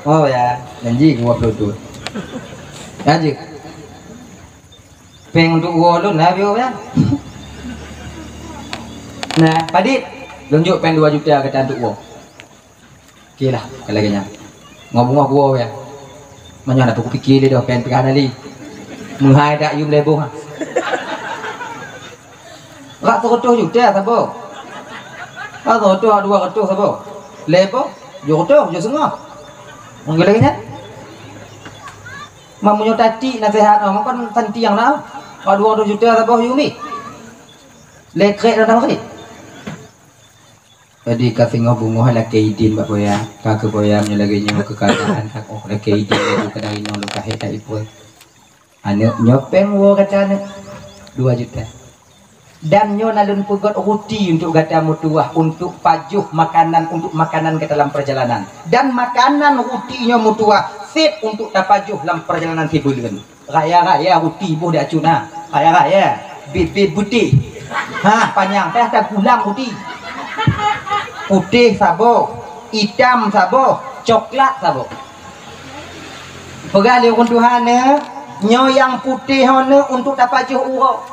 Oh ya, janji dua puluh thon. Janji. Péng untuk woe lôn na biôh ya. Nah, padit, lôn jok péng dua juta gata untuk woe. Oke lah, kalau lagèe nyan. Ngomong aku ya. Manyang dah aku pikir dia dah péng pegah nali. Meuhai dak yum lhèe boh. Rak seratus juta saboh. Rak seratus, dua ratus saboh. Lhèe boh, tujuh ratus, tujuh setengah. Mungkin lagèe nyan. Meunyoe tatik naseuhat, oh, kon santiang dah. Rak dua ratus juta saboh yumi. Lhèe krek dah dah. Jadi ka singoh beungoh lakèe idin bak boya, ka keu boya meunyoe lagèe nyoe keuadaan ka, oh, lakèe idin laju kadang inong lôn ka hék that iphon. Aneuk nyoe péng woe gata aneuk, dua juta. Dan nyoe na lôn peugöt ruti untuk gata meutuwah, untuk pajoh makanan, untuk makanan gata lam perjalanan. Dan makanan ruti nyoe meutuwah sép untuk tapajoh lam perjalanan sibuleuen. Raya-raya ruti boh di acut na. Raya-raya. Bit-bit putih. Ha, panyang payah tagulang ruti. Putih saboh, itam saboh, coklat saboh. Peugah lé ureueng tuha na, Nyoe nyang putéh nyoe untuk tapajoh uroe,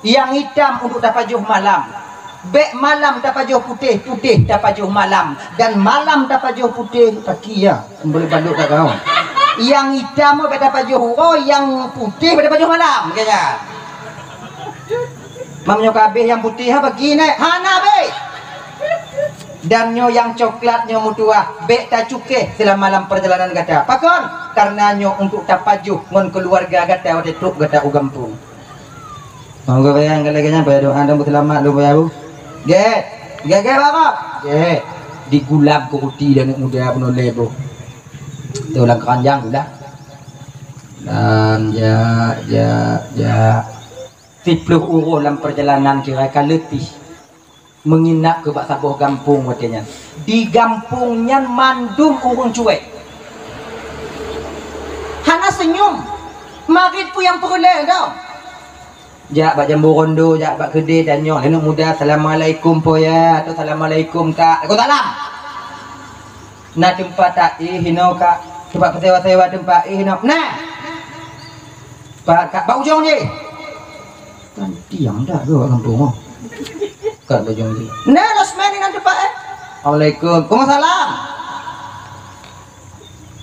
nyang itam untuk tapajoh malam. Bék malam tapajoh putéh, putéh tapajoh malam, dan malam tapajoh putéh. Kaki ya, boleh balok kat kau. Nyang itam bék tapajoh uroe, nyang putéh bék tapajoh malam, kaya. Mam nyoe kabéh nyang putéh ha bagi nyoe, hana bék. Dan nyoe nyang coklat nyoe meutuah, bék tacukéh seulama lam peurjalanan gata. Pakon? Karena nyoe untuk tapajoh ngon keuluwarga gata watée trok gata u gampông. Monggo bayang lagée nyan, payah doa dan beuseulamat lom payah bu. Gét, gét, gét, Bapak. Gét. Digulab keu ruti dan muda peunoh lé bu. Tu lam keranjang gulab. Dan jak, jak, jak. Siplôh uroe lam peurjalanan kira ka leupih. Meunginap keu bak saboh gampông watée nyan. Di gampông nyan mandum ureuëng cuek. Hana seunyum. Marit peue nyang peureulée dong. Jak bak jambu rondo, jak bak keudè, tanyong, "Aneuk muda, assalamualaikum po ya?" Atau "Assalamualaikum kak." "Waalaikumsalam." "Na teumpat taéh inoe kak? Teumpat peusewa-sewa teumpat éh inoe?" "Na." "Pat kak?" "Bak ujong jih." Kan diam dak dua gampông oh. Kat bajong dia. "Nah, losmen ni nanti Pak eh." "Assalamualaikum." "Waalaikumsalam."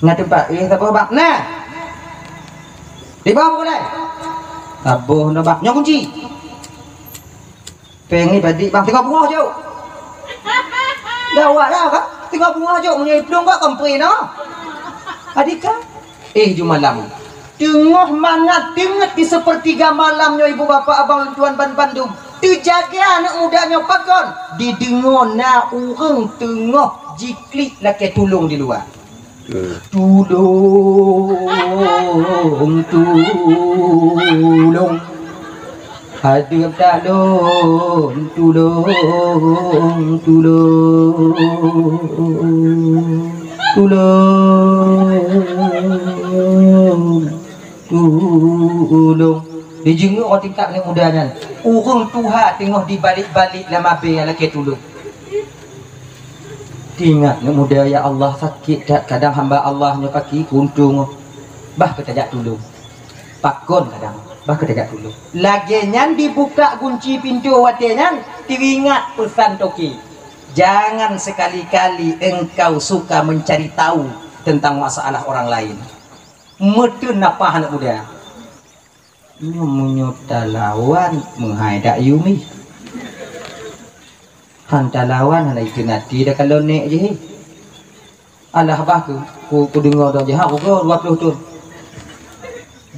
"Nah, tempat eh siapa bang?" "Nah." "Di bawah boleh." "Taboh no bang." "Nyok kunci." "Peng ni badi bang, tengok bunga jok." "Dah awak dah kan? Tengok bunga jok, menyai pelung kak kompre no." Adika. Eh, ju malam. Teungoh mangat teungeut di sepertiga malam nyoe ibu bapak abang tuan ban bandum. Teujaga aneuk muda nyoe pakon? Dideungoe na ureuëng teungoh jiklik lakée tulông di luwa. Tulông, tulông. Hadeueng talon, tulông, tulông, tulông, tulông. Dijeungeuk rot tingkat aneuk muda nyan. Ureuëng tuha teungoh dibalik-balik lam abée lakée tulông. Teuingat aneuk muda, ya Allah, sakét that kadang hamba Allah nyoe kaki kuntung. Bah keutajak tulông. Pakon kadang, bah keutajak tulông. Lagée nyan dibuka gunci pintoe watée nyan, teuingat peusan toke, "Jangan sekali-kali engkau suka mencari tahu tentang masalah orang lain." Meuteun nafah aneuk muda. Nyoe meunyoe talawan meuhai dak yumi. Han talawan hana ikeu nati dak kalon nek jih. Alah bah ku, ku, ku deungoe dong jih ha ugoe dua ploh thon.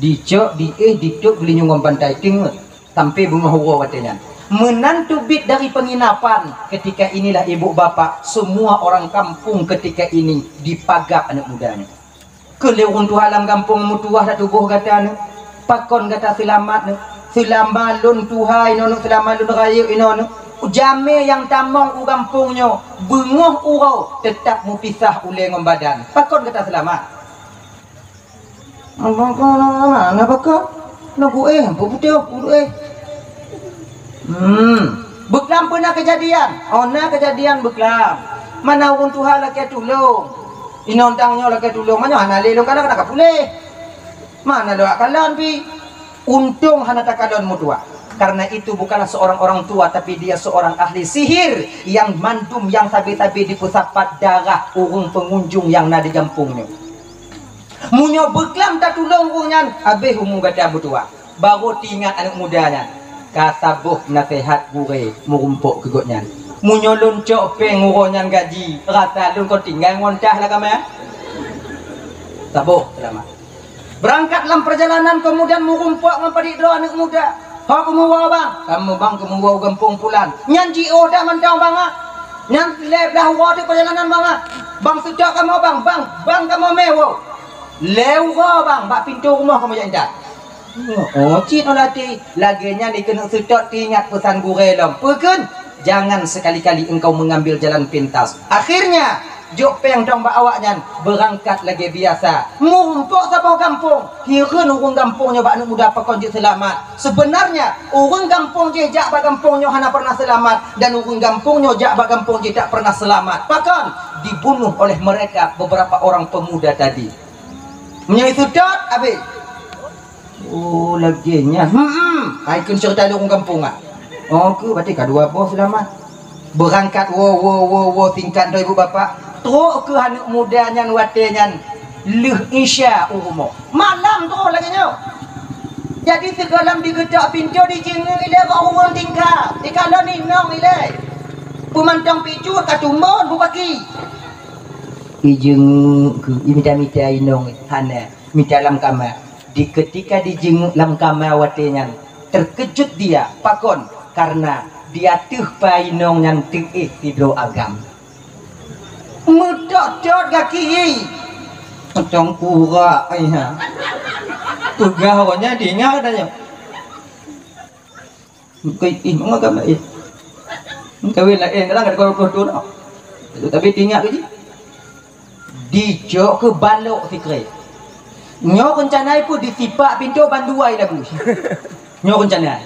Dicok, diéh, ditôb geulinyueng ngon bantai teungeut sampai beungoh uroe watée nyan. Meunan teubiet dari penginapan, ketika inilah ibu bapak, semua orang kampung ketika ini dipagak aneuk muda nyoe. Keu lé ureuëng tuha lam gampông meutuwah dak tuboh gata nyoe, pakon gata seulamat nyoe? Seulama lôn tuha inoe nyoe, seulama lôn rayeuk inoe nyoe, jamé nyang tamong u gampông nyoe beungoh uroe teutab meupisah ulée ngon badan. Pakon gata seulamat? Abang ko na apa ko? Na ku eh, apa beutôi ku eh? Hmm, beuklam peue na keujadian? Oh, na keujadian beuklam. Mana ureuëng tuha lakée tulông? Inong tang nyoe lakée tulông, meunyoe hana lé lôn kalon, na ka puléh. Mana lôn kalon pi? Untông hana takalon meutuwah. Karena itu bukanlah seorang orang tua, tapi dia seorang ahli sihir yang mandum, yang sabe-sabe dipeusapat darah ureuëng pengunjung yang na di gampông nyoe. Meunyoe beuklam tatulông ureuëng nyan, habéh umu gata meutuwah. Barô teuingat aneuk muda nyan, ka saboh naseuhat gurée meurumpok keu gobnyan. Meunyoe lôn cok péng uroe nyan gaji, rasa lôn kon tinggai ngon tah lam kamé. Saboh seulamat. Beurangkat lam peurjalanan, keumudian meurumpok ngon padit droe aneuk muda. "Ho keumuwoe bang?" "Kamoe bang keumuwoe u gampông pulan." "Nyan jiôh dak mantong bang ah? Nyan lhée blaih uroe teuk peurjalanan bang ah? Bang seutôt kamoe bang, bang, bang kamoe mé woe." "Lhée uroe bang, bak pintoe rumoh kamoe jak intat." Oh, cit olah ti. Lagée nyan dikeuneuk seutôt teuingat peusan gurée lom. Peue kheun? "Jangan sekali-kali engkau mengambil jalan pintas." Akhirnya, jok péng tong bak awaknyan, beurangkat lagée biasa. Meurumpok saboh gampông. Hireuen ureuëng gampông nyoe bak aneuk muda pakon jeuet seulamat. Seubeunarnya, ureuëng gampông jih jak bak gampông nyoe hana pernah seulamat, dan ureuëng gampông nyoe jak bak gampông jih tak pernah seulamat. Pakon? Dibunuh oleh mereka beberapa orang pemuda tadi. Meunyoe seutôt, habéh. Oh, lagèe nyan. Hmm, hmm. Hai kheun cerita di ureueng gampông ah. Oh, keu berarti ka dua boh seulamat. Beurangkat woe, woe, woe, woe tingkat droe ibu bapak. Trok keu aneuk muda nyan watèe nyan lheueh Isya u rumoh. Malam trok lagèe nyoe. Jadi sigohlom digeutok pintoe, dijeungeuk ilèe bak ureueng tingkat. Dikalon inong ilèe. Peumantong picut ka tumbon bubaki. Ijeungeuk keu, imita-mita inong hana, mita lam kama. Di ketika dijeungeuk lam kama watèe nyan, terkejut dia. Pakon? Karena di ateueh pa inong nyan teuéh sidroe agam. Meutot-tot gaki, "Ih, macam kura, ai ha." Peugah awak nyan, diingat katanya. Bukan, "Ih, mangat agam, ih. Kawin laén, kadang ada dua puluh tahun dah." Tapi diingat ke ji? Dicok keu balok sikrek. Nyoe rencana ipeue disipak pintoe bandua i labu. Nyoe rencana.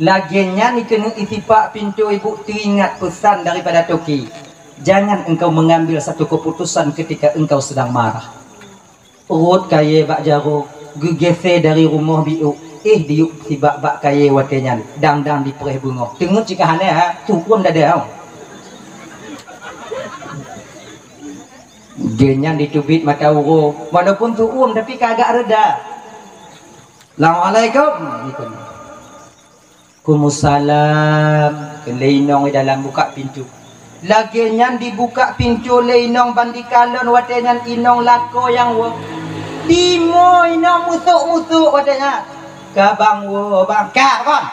Lagèe nyan keuneuk isipak pintoe ibu teuingat pesan daripada toke. Jangan engkau mengambil satu keputusan ketika engkau sedang marah. Rhot kayèe bak jaroe, geugisé dari rumoh biôk, éh diyueb sibak bak kayèe watèe nyan, dang-dang dipreh beungoh. Teungeut cit ka hana, ha, tu'uem dada. Geuh nyan diteubiet mata uroe, walaupun tu'uem tapi ka agak reda. Assalamualaikum. Waalaikumsalam. Kheun lé inong di dalam, buka pintoe. Lagèe nyan dibuka pintoe lé inong ban dikalon watèe nyan inong lakoe nyang woe. Timoh inong musôk-musôk watèe nyan. "Ka bang woe, bang." "Ka kon."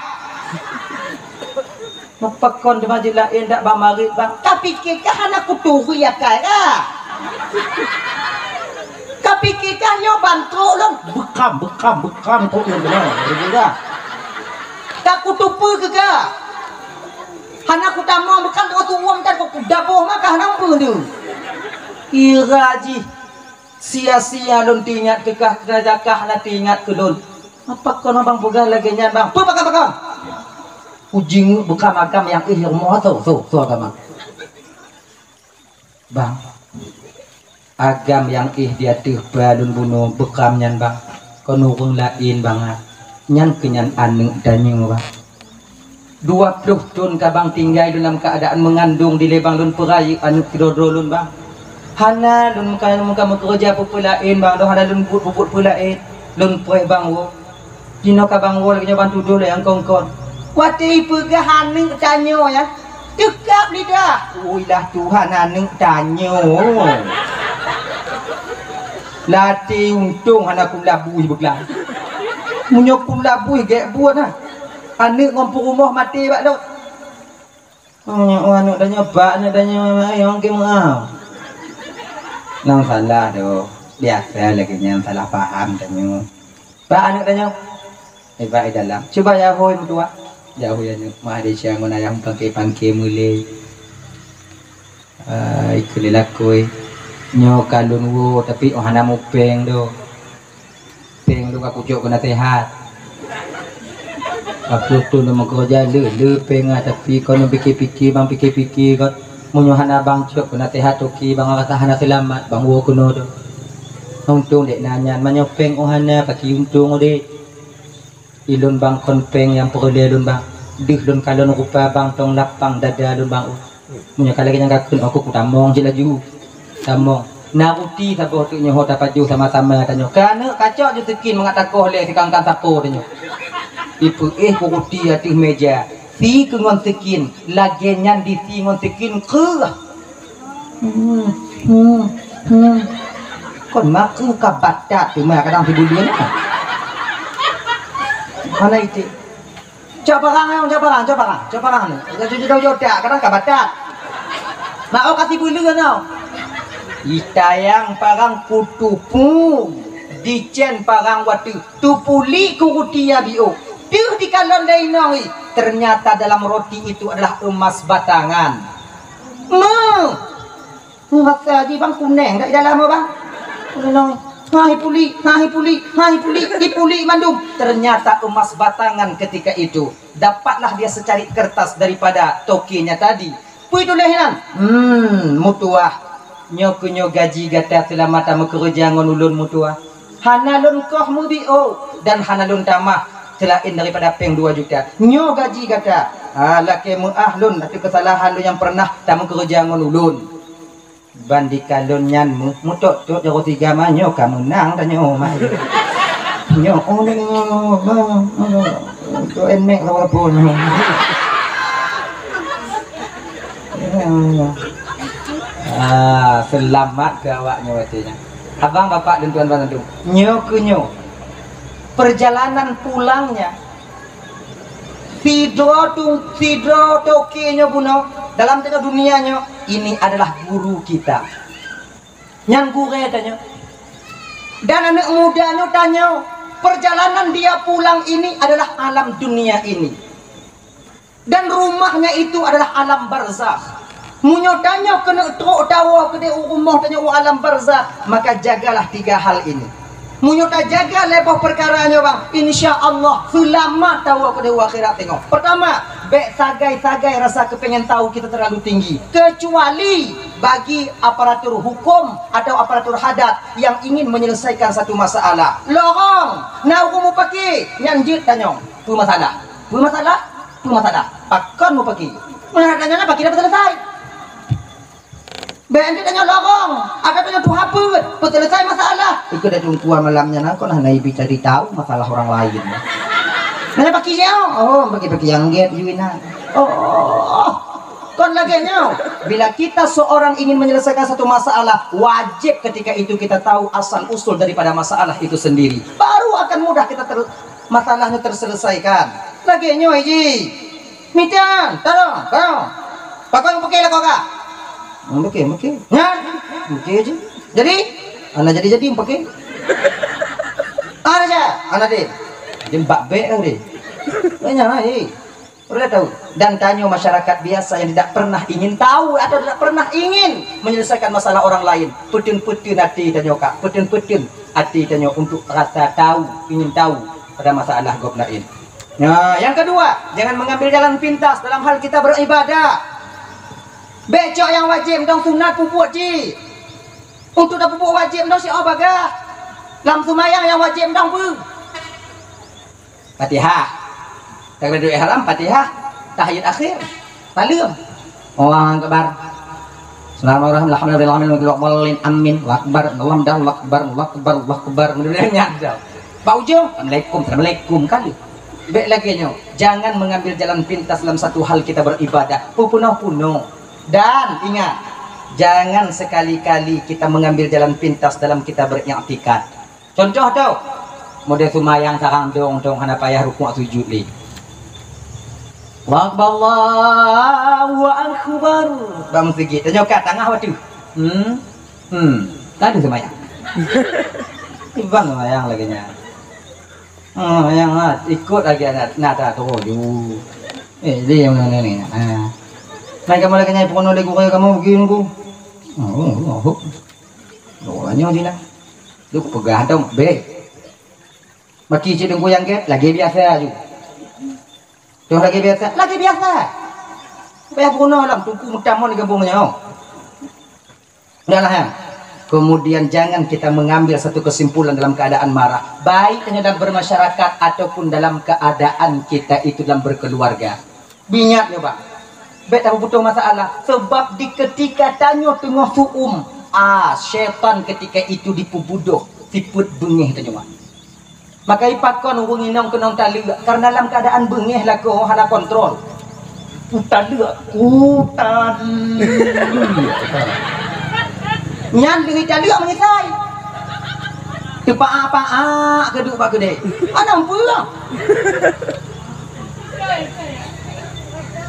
"Meupakon teuma jih laén dak bang marit, bang?" "Ka pike kah hana kuturi akai kah? Ka pike kah nyoe ban trok lôn?" "Beukam, beukam, beukam trok lôn keunoe." "Ka kutupeue keu kah? Hana kutamong beukam trok tu'uem tan, ku daboh mah kah hana peue tu." Kira jih. Sia-sia lôn teuingat keu kah, teungoh kah hana teuingat keu lôn. Apa kon abang peugah lagèe nyan, bang? Peue pakon-pakon? Kujeungeuk beukam agam nyang éh rumoh, tho, tho, tho agam. Bang, agam nyang éh di ateueh pa lôn bunoe beukam nyan, bang. Kon ureueng laén, bang, ah. Nyan keuh nyan aneuk tanyoe, bang. Dua ploh thon ka bang tinggai lôn lam keuadaan meungandong dilèe bang, lôn peurayeuk aneuk keudroe-droe lôn bang. Hana lôn muka, muka meukeureuja peue-peue laén bang, lôn hana lôn buet, buet peue laén. Lôn preh bang woe. Jinoe ka bang woe lagèe nyoe bang tudoh lé nyang kon-kon. Watèe ipeugah aneuk tanyoe nyan, teukab lidah. Ui lah Tuhan, aneuk tanyoe. Latèe untông hana kulabui beuklam. Meunyoe kulabui gèt buet nah. Aneuk ngon peurumoh maté bak lôn. Oh, nyoe, oh, aneuk tanyoe, bak aneuk tanyoe, ayong keu meu'ah. Nang salah tu. Biasa lagèe nyan salah paham tanyoe. Bak aneuk tanyoe. Eh, bak i dalam. Cuba ya hôi meutuah. Ya hôi aneuk. Mah Malaysia ngon ayah pangke-pangke mulai. Ah, ikeu lé lakoe. Nyoe ka lôn woe, tapi oh hana mupeng doh. Peng lôn ka kucok keu naseuhat. Ka ploh thon lôn meukeureuja le, le peng ah, tapi kon lôn pike-pike, bang pike-pike kon. Meunyoe hana bang cok keu naseuhat toke, bang rasa hana seulamat, bang woe keunoe doh. Untông dek na nyan, meunyoe peng oh hana, paki untông udép. Ilôn bang kon peng nyang peureulèe lôn bang. Deuh lôn kalon rupa bang tong lapang dada lôn bang. Meunyoe ka lagèe nyan ka kheun, oh, kutamong cit laju. Tamong. Na ruti saboh teuk nyoe ho tapajoh sama-sama tanyoe. Keuneuk kacok ju teukin mangat takoh lé sikangkan sapo tanyoe. Ipeuéh ku ruti ateueh meja. Si keu ngon teukin, lagèe nyan disi ngon teukin kreueh. Hmm, hmm, hmm. Kon makeu ka batat teuma kadang sibuleuen. Hana iték. Cok parang, cok parang, cok parang, cok parang ni. Kadang ka batat. Nak oh ka sibuleuen tau. Itayang parang kutupu. Dicen parang watèe. Tupulik ku ruti ya biôh. Deuh dikalon lé inong i. Ternyata dalam roti itu adalah emas batangan. Meuh. Rasa jih bang kuneng dak di dalam bang. Kuneng. Ha, ipuli, ha, ipuli, ha, ipuli, ipuli mandum. Ternyata emas batangan ketika itu. Dapatlah dia secarik kertas daripada tokenya tadi. Peue tuléh nyan? Hmm, meutuah. Nyoe keuh nyoe gaji gata seulama tameukeureuja ngon ulôn meutuah. Hana lôn koh meubiôh dan hana lôn tamah seulaén daripada péng dua juta. Nyoe gaji gata. Ha, lakée meu'ah lôn ateueh keusalahan lôn nyang pernah tameukeureuja ngon ulôn. Ban dikalon nyan meu-, meutot-tot jaroe tiga ma nyoe ka meunang tanyoe ma. Nyoe, oh, nyoe, nyoe, nyoe, nyoe. Untuk Nmax sama pun. Ah, seulamat keu awak nyoe watée nyan. Abang, bapak, dan tuan-tuan santun. Nyoe keu nyoe. Perjalanan pulangnya sidroe tu, sidroe toke nyoe bunoe dalam tengah dunia nyoe, ini adalah guru kita. Nyan gurée tanyoe. Dan aneuk muda nyoe tanyoe, perjalanan dia pulang ini adalah alam dunia ini. Dan rumahnya itu adalah alam barzakh. Meunyoe tanyoe keuneuk trok tawoe keudeh u rumoh tanyoe u alam barzakh, maka jagalah tiga hal ini. Meunyoe tajaga lhée boh peukara nyoe bang, insya Allah seulamat tawoe keudeh u akhirat teungoh. Pertama, bék sagai-sagai rasa keupengen tahu kita terlalu tinggi. Kecuali bagi aparatur hukum atau aparatur hadat yang ingin menyelesaikan satu masalah. Lorong, na ureuëng mupaki, nyan jeuet tanyong. Peue masalah? Peue masalah? Peue masalah? Pakon mupaki? Meunan tanyong na paki dapat selesai. Bék jeuet tanyong lorong, ada tanyong tuha peuet, peuseuleusai masalah. Ikeu dah tungkuan malam nyan, kon hana ibi cari tahu masalah orang lain. Nanya paki nyoe, oh, paki-paki nyang gét, Yuina. Oh, kon lagée nyoe. Bila kita seorang ingin menyelesaikan satu masalah, wajib ketika itu kita tahu asal usul daripada masalah itu sendiri. Baru akan mudah kita ter-, masalahnya terselesaikan. Lagée nyoe ji. Mita, tarong, tarong. Pakon mupaki lakoe ka? Hmm, mupaki, mupaki. Nyan, mupaki je. Jadi, ana jadi-jadi mupaki. Ana je, ana deh. Jadi bak bék kan deh. Banyak lah, eh. Udah tahu. Dan tanyoe masyarakat biasa yang tidak pernah ingin tahu atau tidak pernah ingin menyelesaikan masalah orang lain. Peutén-peutén até tanyoe ka. Peutén-peutén até tanyoe untuk rasa tahu, ingin tahu pada masalah gob lain. Nah, yang kedua, jangan mengambil jalan pintas dalam hal kita beribadah. Bék cok nyang wajéb dong sunat peubuet jih. Untuk tapeubuet wajéb dong siat bagah. Lam seumayang nyang wajéb dong peue? Fatihah. Takbiratul ihram, Fatihah, tahiyat akhir. Saleuem. Allahu Akbar. Bismillahirrahmanirrahim. Alhamdulillahirabbil alamin. Amin. Allahu Akbar. Allahu Akbar. Allahu Akbar. Allahu Akbar. Mudah-mudahan nyat dah. Bak ujong, Assalamualaikum, Assalamualaikum kali. Bék lagée nyoe. Jangan mengambil jalan pintas dalam satu hal kita beribadah. Peupunoh-punoh. Dan ingat, jangan sekali-kali kita mengambil jalan pintas dalam kita beriktikad. Contoh tu, model seumayang sarang dong-dong hana payah rukuk sujud lé. Allahu Akbar, Allahu Akbar. Bang Sigit, tanyoe ka tangah waktu. Hmm. Hmm. Tadi seumayang. Ibang seumayang lagée nyan. Hmm, yang ah, ikut lagi anak nada tu ju. Eh, dia yang mana ni? Ha. Mai kamu lagi nyai pun ada guru kamu begini ku. Oh, oh, oh. Doanya sini. Lu peugah dong, be. Maki cik dengku yang ke, lagi biasa ju. Tuh lagi biasa, lagi biasa. Payah bunoe lam tungku meutamon di gampông nyoe. Udahlah, ya. Kemudian jangan kita mengambil satu kesimpulan dalam keadaan marah. Baik hanya dalam bermasyarakat ataupun dalam keadaan kita itu dalam berkeluarga. Ingat nyoe, Pak. Bék tapeubutoh masalah. Sebab di ketika tanyoe teungoh su'um, ah, syaitan ketika itu dipeubudoh sifeuet beungéh tanyoe. Maka ipakon ureuëng inong keunong taleuek karena lam keadaan beungéh lakoe hana kontrol. Kutaleuek, kutaleuek. Nyan deungon taleuek meungisai. Teupaak-paak keuduek bak keudeh. Hana peue.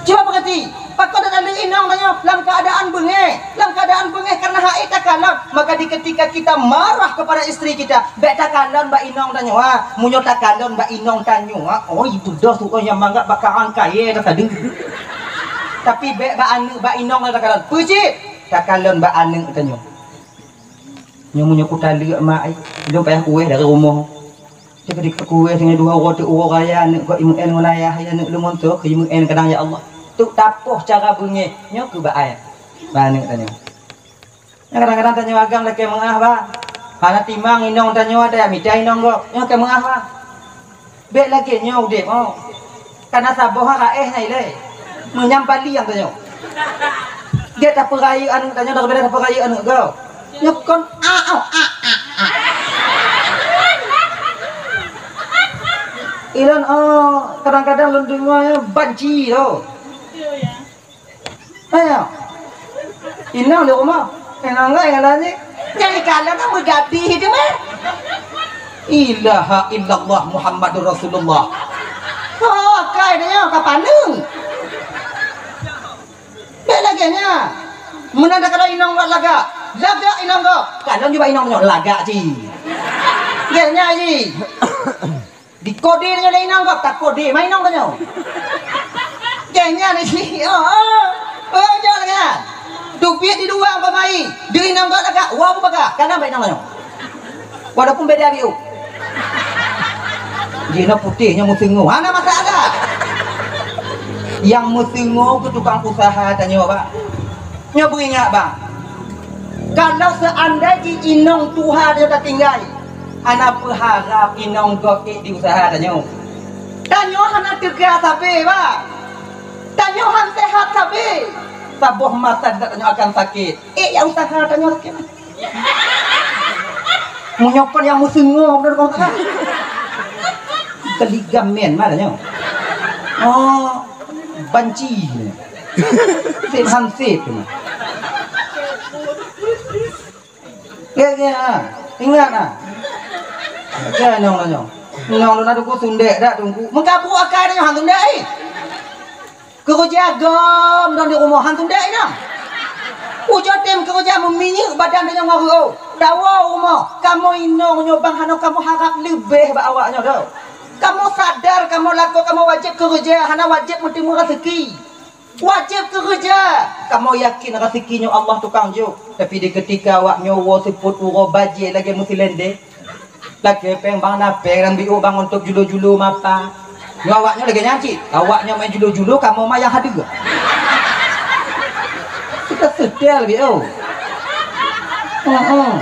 Cuba perhati, pakon tataleuek inong tanyoe lam keadaan beungéh. Lam keadaan beungéh karena hak takalon. Maka di ketika kita marah kepada istri kita, bék takalon bak inong tanyoe, ha. Meunyoe takalon bak inong tanyoe, ha, oi, tudoh tu nyang mangat bak karang kayée dah tadi. Tapi bék bak aneuëk bak inong takalon. Peue cit? Takalon bak aneuëk tanyoe. Nyoe meunyoe kutaleuek mak ai, lôn payah kueh dari rumoh. Tapi di kueh singoh dua uroe teuk uroe raya aneuëk kok imeu'en ngon ayah, ya aneuëk lôn montok keu imeu'en kadang ya Allah. Teuk tapoh cara beungéh, nyoe keu bak ai. Bak aneuëk tanyoe. Nyan kadang-kadang tanyoe agam lakée meu'ah, bah. Hana timang inong tanyoe, ada mita inong gob. Nyoe ka meungah, Bang. Bèk lagèe nyoe udép, oh. Kana saboh ha raéh na ilèe. Meunyam paliang tanyoe. Gèt tapeurayeuk aneuk tanyoe daripada tapeurayeuk aneuk gob. Nyoe kon, ah, oh, ah, ah, ah. Ilôn, oh, kadang-kadang lôn deungö nyan banci tho. Ayo. Inong di rumoh. Inong ngai ngon lôn nyoe. Nyang ikalon na meugadih teuma. Ilaha illallah Muhammadur Rasulullah. Oh, akai nyoe ka paneuk. Bèk lagèe nyan. Meunan takalon inong gob lagak. Lagak inong gob. Kalon jih bak inong nyoe lagak cit. Lagèe nyan cit. Dikode nyoe lé inong gob, takode ma inong tanyoe. Lagèe nyan cit. Oh, oh. Oh, jok lagèe nyan. Teubiet di luwa pamai. Di inong gob lagak, wa bubaka. Kana bak inong tanyoe. Walaupun beda biu. Jinoe putéh, nyoe meuteungoh. Hana masalah. Nyang meuteungoh keu tukang usaha tanyoe, Bang. Nyoe beuingat, Bang. Kalau seandai jih inong tuha tanyoe tatinggai, hana peuharab inong gob ék di usaha tanyoe. Tanyoe hana teuga sabe, Bang. Tanyoe han sehat sabe. Saboh masa tanyoe akan sakét. Ék jak usaha tanyoe sakét. Meunyoe kon nyang meuteungoh beudôh kong ka. Keu ligamen mah nyoe. Oh, banci. Sip han sip tu. Gèt, gèt, ah. Ingat, ah. Gèt, nyoe, nyoe. Nyoe, lôn na teungku sundek dak, teungku. Meukabut akai nyoe, han sundek, eh. Keureuja gom dong di rumoh, han sundek inong. Ujoe tem keureuja meuminyeuk badan tanyoe ngon reuôh. Tawoe rumoh, kamoe inong nyoe bang hana kamoe harab leubeh bak awak nyoe tho. Kamoe sadar kamoe lakoe kamoe wajéb keureuja, hana wajéb meuteumé raseuki. Wajéb keureuja. Kamoe yakin raseuki nyoe Allah tukang jok. Tapi di keutika awak nyoe woe seupôt uroe bajèe lagèe meusilendé. Lagèe péng bang na péng, lam biôh bang untuk julu-julu mata. Nyoe awak nyoe lagèe nyan cit. Awak nyoe main julu-julu, kamoe mah nyang hadeue. Kita setel biôh. Heeh.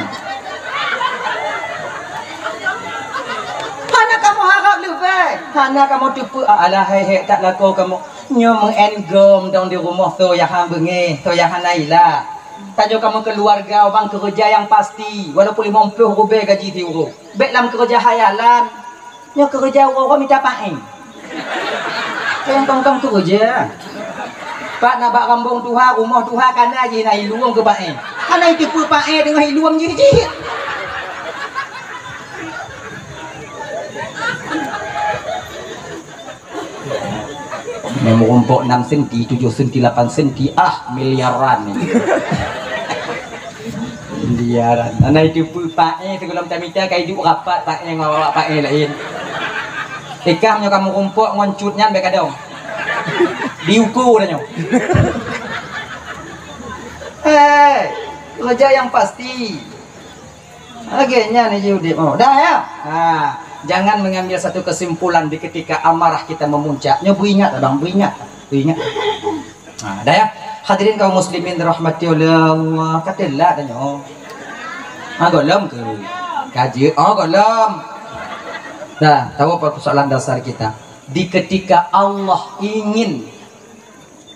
Hana kamoe harab leubeh. Hana kamoe teupeue, alah, hai, hai, tak lakoe kamoe. Nyoe meu'en gom dong di rumoh, soe nyang han beungéh, soe nyang hana ila. Tanyoe kamoe keuluwarga, bang keureuja nyang pasti, walaupun limong ploh rubèe gaji siuroe. Bèk lam keureuja khayalan. Nyoe keureuja uroe-uroe mita paéng. Nyang tong-tong keureuja. Pat na bak rambong tuha, rumoh tuha, kana jih na iluem keu paéng. Hana iteupeue paéng teungoh iluem jih-jih. Nyang meurumpok enam senti, tujoh senti, lapan senti, ah, miliaran. Miliaran. Hana iteupeue paéng, sigohlom tamita ka iduek rapat paéng ngon awak paéng laén. Ikah meunyoe ka meurumpok ngon cut nyan bèk kadong. Diuko dah nyoe. Hei, keureuja nyang pasti. Lagèe nyan jih udép. Oh, dah ya. Ha, jangan mengambil satu kesimpulan di ketika amarah kita memuncak. Nyoe beuingat, abang, beuingat. Beuingat. Ha, dah ya. Hadirin kaum muslimin dirahmati oleh Allah. Ka teulat dah nyoe. Ha, gohlom ke? Ka jeuet. Oh, gohlom. Dah, tahu apa persoalan dasar kita? Di ketika Allah ingin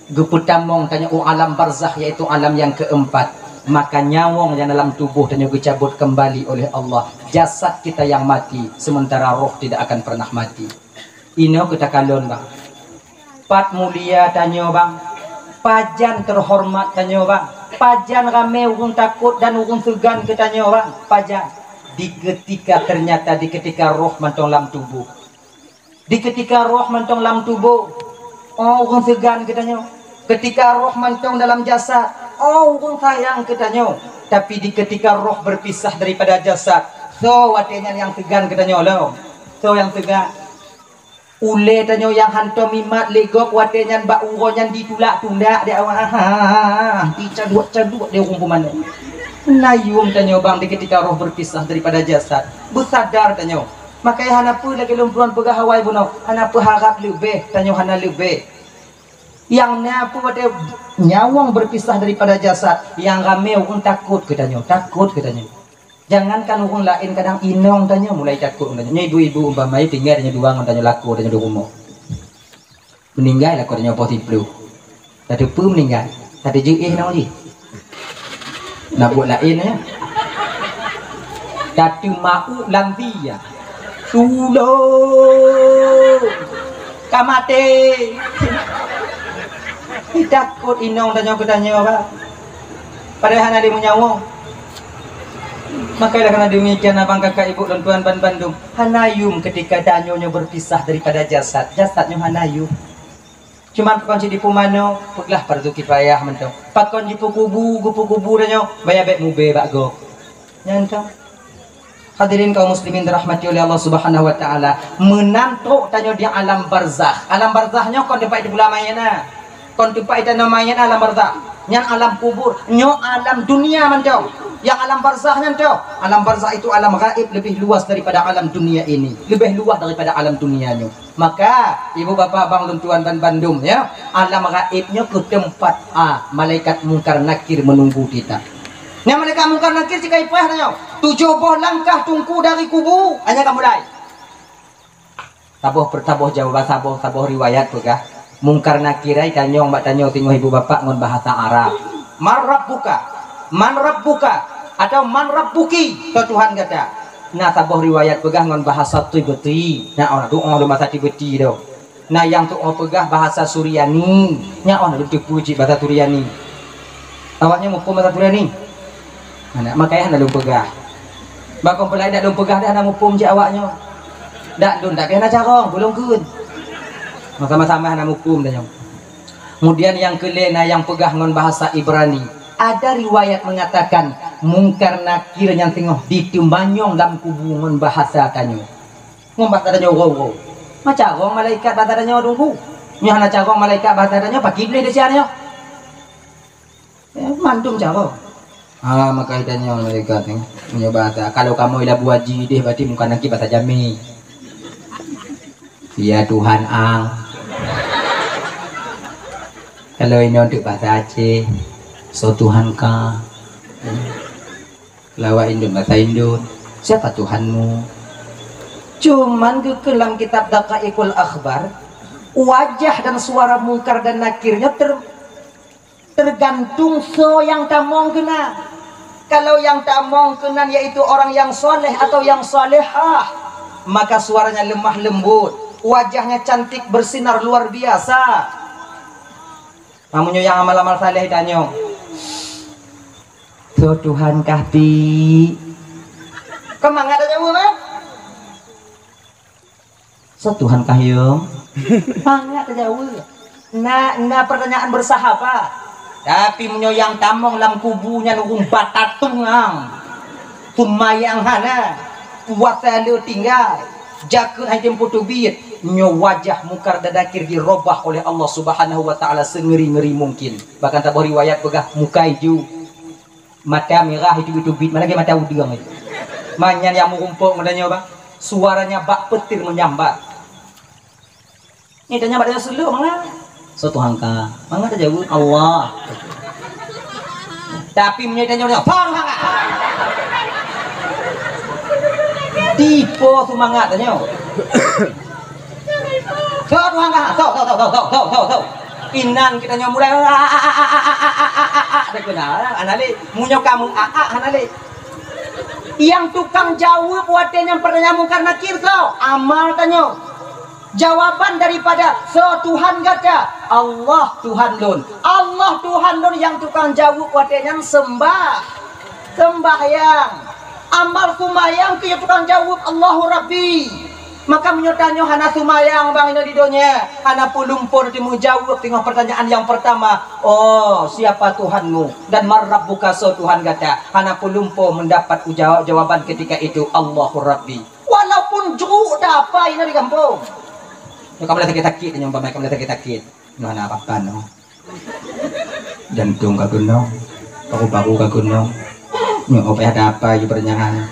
geupeutamong tanyoe u alam barzakh, yaitu alam nyang keempat, maka nyawöng nyang dalam tuboh tanyoe geucabot keumbali oleh Allah. Jasad kita yang mati, sementara roh tidak akan pernah mati. Inoe keu takalon, bang. Pat mulia tanyoe, bang. Pajan teuhoreumat tanyoe, bang. Pajan ramé ureuëng takot dan ureuëng seugan keu tanyoe, bang. Pajan. Di keutika ternyata, di keutika roh mantong lam tuboh. Di keutika roh mantong lam tuboh, oh, ureuëng seugan keu tanyoe. Keutika roh mantong dalam jasad, oh, ureuëng sayang keu tanyoe. Tapi di keutika roh berpisah daripada jasad, soe watèe nyan nyang seugan keu tanyoe lom? Soe nyang seugan? Ulèe tanyoe nyang hantom mimat lé gob watèe nyan bak uroe nyan ditulak-tulak di awak. Dicaduek-caduek di ureuëng pumanö. Nayum tanyoe, bang, di keutika roh berpisah daripada jasad. Beusadar tanyoe. Makajih hana peue lagèe lôn puruan peugah awai bunoe, hana peuharab leubeh, tanyoe hana leubeh. Nyang na peue watèe nyawöng berpisah daripada jasad, nyang ramé ureuëng takot keu tanyoe, takot keu tanyoe. Jangankan ureuëng laén, kadang inong tanyoe mulai takot ngon tanyoe. Nyoe ibu-ibu umpama tinggai tanyoe dua ngon tanyoe lakoe tanyoe di rumoh. Meuninggai lakoe tanyoe poh siplôh. Tateupeue meuninggai. Tateujeue éh inong jih. Na buet laén nyoe. Tateumawöt lam sie. Sulo. Ka maté. Takot inong tanyoe keu tanyoe, Pak. Padahai hana lé meunyawa. Maka oleh karena demikian, abang, kakak, ibu, lôn tuan ban bandum, hana yum ketika tanyoe nyoe berpisah daripada jasad. Jasad nyoe hana yum. Cuman pakon cit dipeumanoe, peugah fardu kifayah mantong. Pakon jipeukubu, geupeukubu tanyoe, baya bék mubé bak gob. Nyan kan. Hadirin kaum muslimin dirahmati oleh Allah Subhanahu wa taala, meunan trok tanyoe di alam barzakh. Alam barzakh nyoe kon teumpat iteupula manyét na. Kon teumpat itanoe manyét na alam barzakh. Nyan alam kubur, nyoe alam dunia mantong. Nyang alam barzakh nyan toh, alam barzakh itu alam gaib, lebih luas daripada alam dunia ini, lebih luas daripada alam dunia nyoe. Maka, ibu bapa abang lôn tuan ban bandum, ya, alam gaib nyoe keu teumpat, ah, malaikat Mungkar Nakir menunggu kita. Nyan malaikat Mungkar Nakir sikai paih tanyoe. Tujoh boh langkah teungku dari kubu, hanya ka mulai. Saboh per-, saboh jawaban, saboh, saboh riwayat peugah, Mungkar Nakir ai tanyong bak tanyoe singoh ibu bapak ngon bahasa Arab. "Man rabbuka?" "Man rabbuka?" Atau "Man rabbuki?" Soe Tuhan gata? Na saboh riwayat peugah ngon bahasa Qibti. Na, oh, doa lom bahasa Qibti tu. Na nyang tu'oh peugah bahasa Suryani. Nyan oh, lôn teupeue cit bahasa Suryani. Awaknyan muphom bahasa Suryani? Hana, makajih hana lôn peugah. Bah kon peulaén dak lôn peugah dak hana muphom cit awaknyoe. Dak lôn dak hana carông, ulôn kheun. Sama-sama hana muphom tanyoe. Kemudian nyang keulhèe na nyang peugah ngon bahasa Ibrani. Ada riwayat mengatakan Mungkar Nakir nyang singoh diteumanyong lam kubu ngon bahasa tanyoe. Ngon bahasa tanyoe uroe-uroe. Meucarông malaikat bahasa tanyoe teungku. Nyoe hana carông malaikat bahasa tanyoe, pakri Iblih desya nyoe. Ya, mandum carông. Ah, maka tanyoe malaikat ni, meunyoe bahasa, kalau kamoe i Labuhan Bajo deh, berarti Mungkar Nakir bahasa Jamé. Ya Tuhan ang. Kalau inoe teuk bahasa Aceh, soe Tuhan ka. Kalau awak Indon bahasa Indon, siapa Tuhanmu? Cuman geukheun lam kitab Daqaiqul Akhbar, wajah dan suara Mungkar dan Nakir nyoe ter-, tergantung soe nyang tamong keunan. Kalau nyang tamong keunan yaitu orang yang soleh atau yang solehah, maka suaranya lemah lembut, wajahnya cantik bersinar luar biasa. Meunyoe nyang amal-amal saleh tanyong, "Soe Tuhan kah, Pi?" Kan mangat tajaweueb, eh? "Soe Tuhan kah, Yong?" Mangat tajaweueb. Na, na pertanyaan bersahabat. Tapi meunyoe nyang tamong lam kubu nyan ureueng batatung ang, seumayang hana, puasa le tinggai, jakeuet hana jitem peuteubiet, nyoe wajah Mungkar dan Nakir dirobah oleh Allah Subhanahu wa Taala seungeri-ngeri mungkin. Bahkan saboh riwayat peugah muka ijo, mata mirah, itu-itu bit, mana lagi mata udeueng itu. Manyan nyang meurumpok ngon tanyoe, bah, suaranya bak peutir menyambar. Nyan tanyoe bak tanyoe seuleuek mangat. "Soe Tuhan kah?" Mangat tajaweueb, "Allah." Tapi meunyoe tanyoe, "Soe Tuhan kah?" Dipo seumangat tanyoe. "Soe Tuhan kah? Soe, soe, soe." Inan geutanyoe mulai, "A, a, a, a, a, a, a, a, a, a, a, a." Dak keunan, hana lé. Meunyoe ka meu-a, a, hana lé. Nyang tukang jaweueb watée nyan pertanyaan Mungkar Nakir soe? Amal tanyoe. Jawaban daripada soe Tuhan gata? Allah Tuhan lôn. Allah Tuhan lôn nyang tukang jaweueb watée nyan seumbah. Seumbahyang. Amal seumayang keu nyang tukang jaweueb, Allahu Rabbi. Maka meunyoe tanyoe hana seumayang bang inoe di donya, hana peulumpo teumeujaweueb teungoh pertanyaan nyang pertama, "Oh, siapa Tuhanmu?" Dan "Man rabbuka?" Soe Tuhan gata? Hana peulumpo mendapat uja-, jawaban ketika itu, "Allahu Rabbi." Walaupun jruk dah apa inoe di gampông. Nyoe ka mulai sakét-sakét nyoe, umpama ka mulai sakét-sakét. Nyoe hana apa-apa nyoe. Jantong ka keunong, paru-paru ka keunong. Nyoe payah ada apa ju pertanyaan.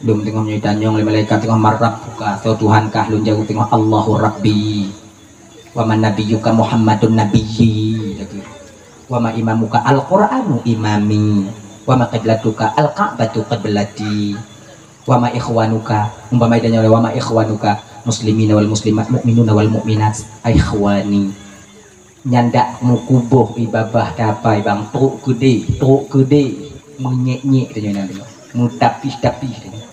Lom teungoh nyoe tanyong lé malaikat teungoh, "Man rabbuka?" Soe Tuhan kah? Lôn jaweueb teungoh, "Allahu Rabbi." "Wa man nabiyyuka?" "Muhammadun nabiyyi." Lagi. "Wa ma imamuka?" "Al-Qur'anu imami." Wa ma qiblatuka, al-Ka'batu qiblati. Wa ma ikhwanuka, umpama tanyoe, wa ma ikhwanuka, muslimina wal muslimat, mu'minuna wal mu'minat, ikhwani. Nyan dak meukuboh i babah tapai bang, trok keudeh, trok keudeh, meunyek-nyek tanyoe nyan tanyoe, meutapih-tapih tanyoe.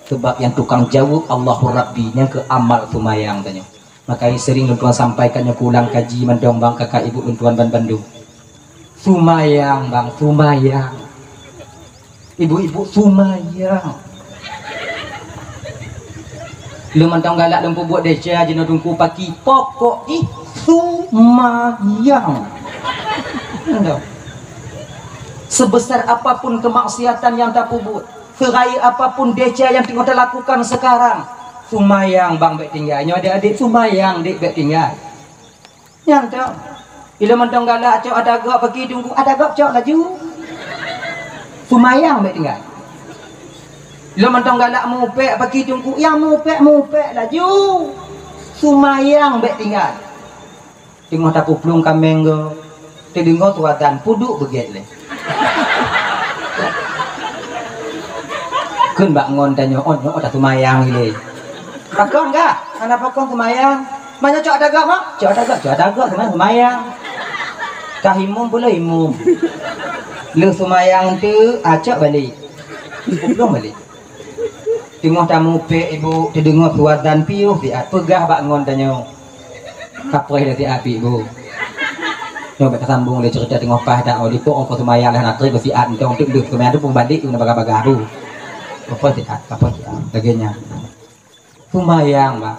Sebab nyang tukang jaweueb Allahu Rabbi, nyang keu amal seumayang tanyoe. Makajih seuring lôn tuan sampaikan nyoe, keu ulang kaji mantong bang, kakak ibu lôn tuan ban bandum. Seumayang bang, seumayang. Ibu-ibu seumayang. Lôn mantong galak lôn peubuet desya jinoe Teungku paki, pokok jih seumayang. Endo. Sebesar apapun kemaksiatan nyang tapeubuet, seurayeuk apapun desya nyang teungoh talakukan sekarang, seumayang bang bèk tinggai. Nyoe adék-adék seumayang dék bèk tinggai. Nyan tu. Ilôn mantong galak cok ata gob paki Teungku, ata gob cok laju. Seumayang bèk tinggai. Ilôn mantong galak mupèk paki Teungku, nyang mupèk, mupèk laju. Seumayang bèk tinggai. Teungoh tapeuplueng kaméng goe, teudeungoe suara azan, peuduek beugèt lé. Kheun bak ngon tanyoe, "Oh, nyoe taseumayang ilèe." Pakon kah? Hana pakon seumayang. Meunyoe cok ata gob, ha? Cok ata gob, cok ata gob, seumayang, seumayang. Kah imum, peuleueh imum. Lheueh seumayang teuk, ah, cok balek. Peuplueng balek. Teungoh tamupèk ibu, teudeungoe suara azan piôh siat, peugah bak ngon tanyoe. Kapreh lé siat pih bu. Nyoe bèk tasambong lé ceurita teungoh paih dak, oh, dipok oh, seumayang lheueh nakeuh beusiat mantong teuk deuh seumayang tu pun balek guna bagah-bagah bu. Kapreh siat, kapreh siat. Lagèe nyan. Seumayang, bah.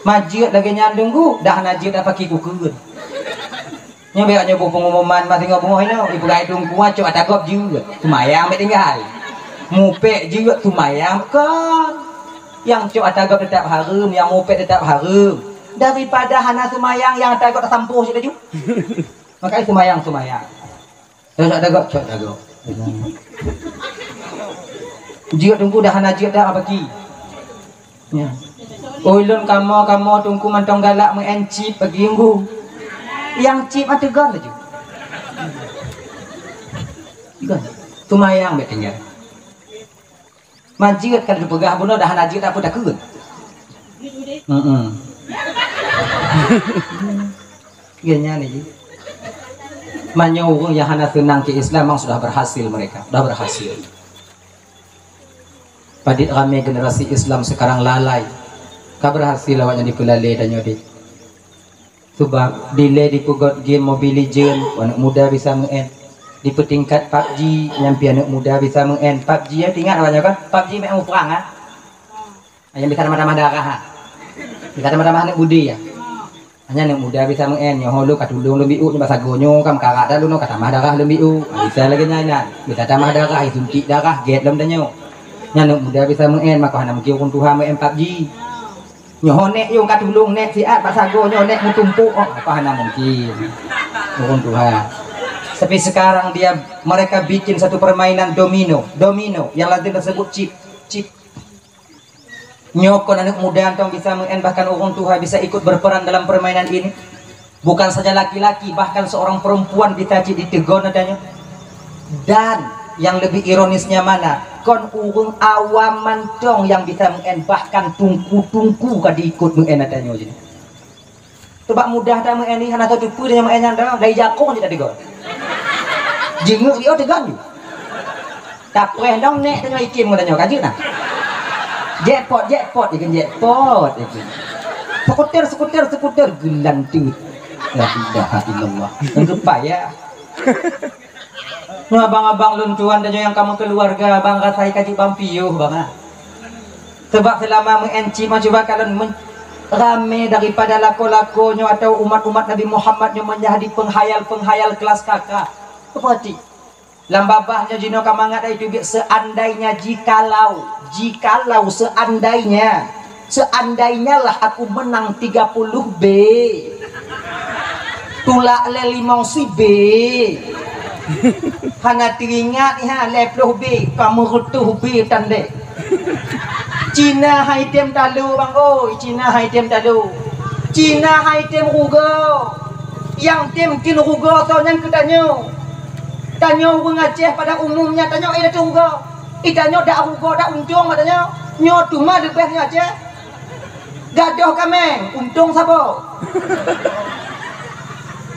Majeuet lagèe nyan Teungku, dah hana jeuet dak paki kukheun. Nyoe bèk nyoe bu pengumuman maséng beungoh inoe, ipeugah Teungku cok ata gob jeuet, seumayang bèk tinggai. Mupèk jeuet, seumayang kon. Nyang cok ata gob teutap hareuem, nyang mupèk teutap hareuem. Daripada hana seumayang, nyang ata gob tasampôh cit laju. Makajih seumayang, seumayang. Cok ata gob, cok ata gob. Jeuet Teungku dah hana jeuet dak paki. Ya. Oi lôn kamoe, kamoe Teungku mantong galak meu'en chip pagi Teungku. Nyang chip mah teugon laju. Teugon. Seumayang bèk tinggai. Majeuet ka laju peugah bunoe dah hana jeuet dak peue takheun. Heeh. Iya nyan lagi. Meunyoe ureueng nyang hana seunang keu Islam memang sudah berhasil mereka, sudah berhasil. Padit ramé generasi Islam sekarang lalai. Ka berhasil awaknyan dipeulalé tanyoe deh. Sebab dilèe dipeugot game Mobile Legend, aneuk muda bisa meu'en. Dipeutingkat PUBG, nyan pih aneuk muda bisa meu'en. PUBG ya, ingat awaknyan kan? PUBG meu'en muprang ah. Nyang bisa tamah-tamah darah ah. Bisa tamah-tamah aneuk budi ya. Hanya aneuk muda bisa meu'en, nyoe ho lôn ka tulông lôn bi'uk, nyoe bak sagoe nyoe ka meukarat dah lôn ka tamah darah lôn bi'uk. Bisa lagèe nyan, nyan. Bisa tamah darah, suntik darah, gèt lom tanyoe. Nyan aneuk muda bisa meu'en, maka hana mungkin ureueng tuha meu'en PUBG. Nyoe ho nèk yong ka tulông nèk siat bak sagoe nyoe nèk meutumpôk, oh, maka hana mungkin. Ureueng tuha. Tapi sekarang dia, mereka bikin satu permainan domino, domino yang lazim tersebut chip, chip. Nyoe kon aneuk muda mantong bisa meu'en, bahkan ureueng tuha bisa ikut berperan dalam permainan ini. Bukan saja laki-laki, bahkan seorang perempuan bisa cit diteugon ata nyoe. Dan yang lebih ironisnya mana? Kon ureueng awam mantong nyang bisa meu'en, bahkan teungku-teungku ka diikut meu'en ata nyoe jih. Teubak mudah that meu'en nyoe, hana tatupeue nyang meu'en nyan dah, dari jakong jih tateugon. Jeungeuk jih, oh, teugon jih. Tapreh dong nèk tanyoe ikim ngon tanyoe, ka jeuet nah. Jackpot, jackpot, ikim jackpot, ikim. Skuter, skuter, skuter, geulanteut. La ilaha illallah. Nyang geupai ya. Nyoe abang-abang lôn tuan tanyoe nyang ka meukeuluwarga, bang, rasai ka jeuet bang piôh, bang, ah. Sebab seulama meu'en chip mah cuba kalon men-, ramé daripada lakoe-lakoe nyoe atawa umat-umat Nabi Muhammad nyoe menjadi penghayal-penghayal kelas kakak. Peurati, lam babah nyoe jinoe ka mangat dari teubiet, seandainya, jikalau, jikalau, seandainya, seandainya lah aku menang tiga puluh B. Tulak lé limong si B. Hana teuingat nyan lhèe ploh B, ka meureutôh B tandéh. Cina hai tem talo, bang oi, Cina hai tem talo. Cina hai tem rugoe. Nyang tem keu rugoe soe nyan keu tanyoe. Tanyoe ureuëng Aceh pada umumnya tanyoe eh dak rugoe. Eh tanyoe dak rugoe dak untông bak tanyoe. Nyoe teuma leubeh nyoe Aceh. Gadôh kaméng, untông saboh.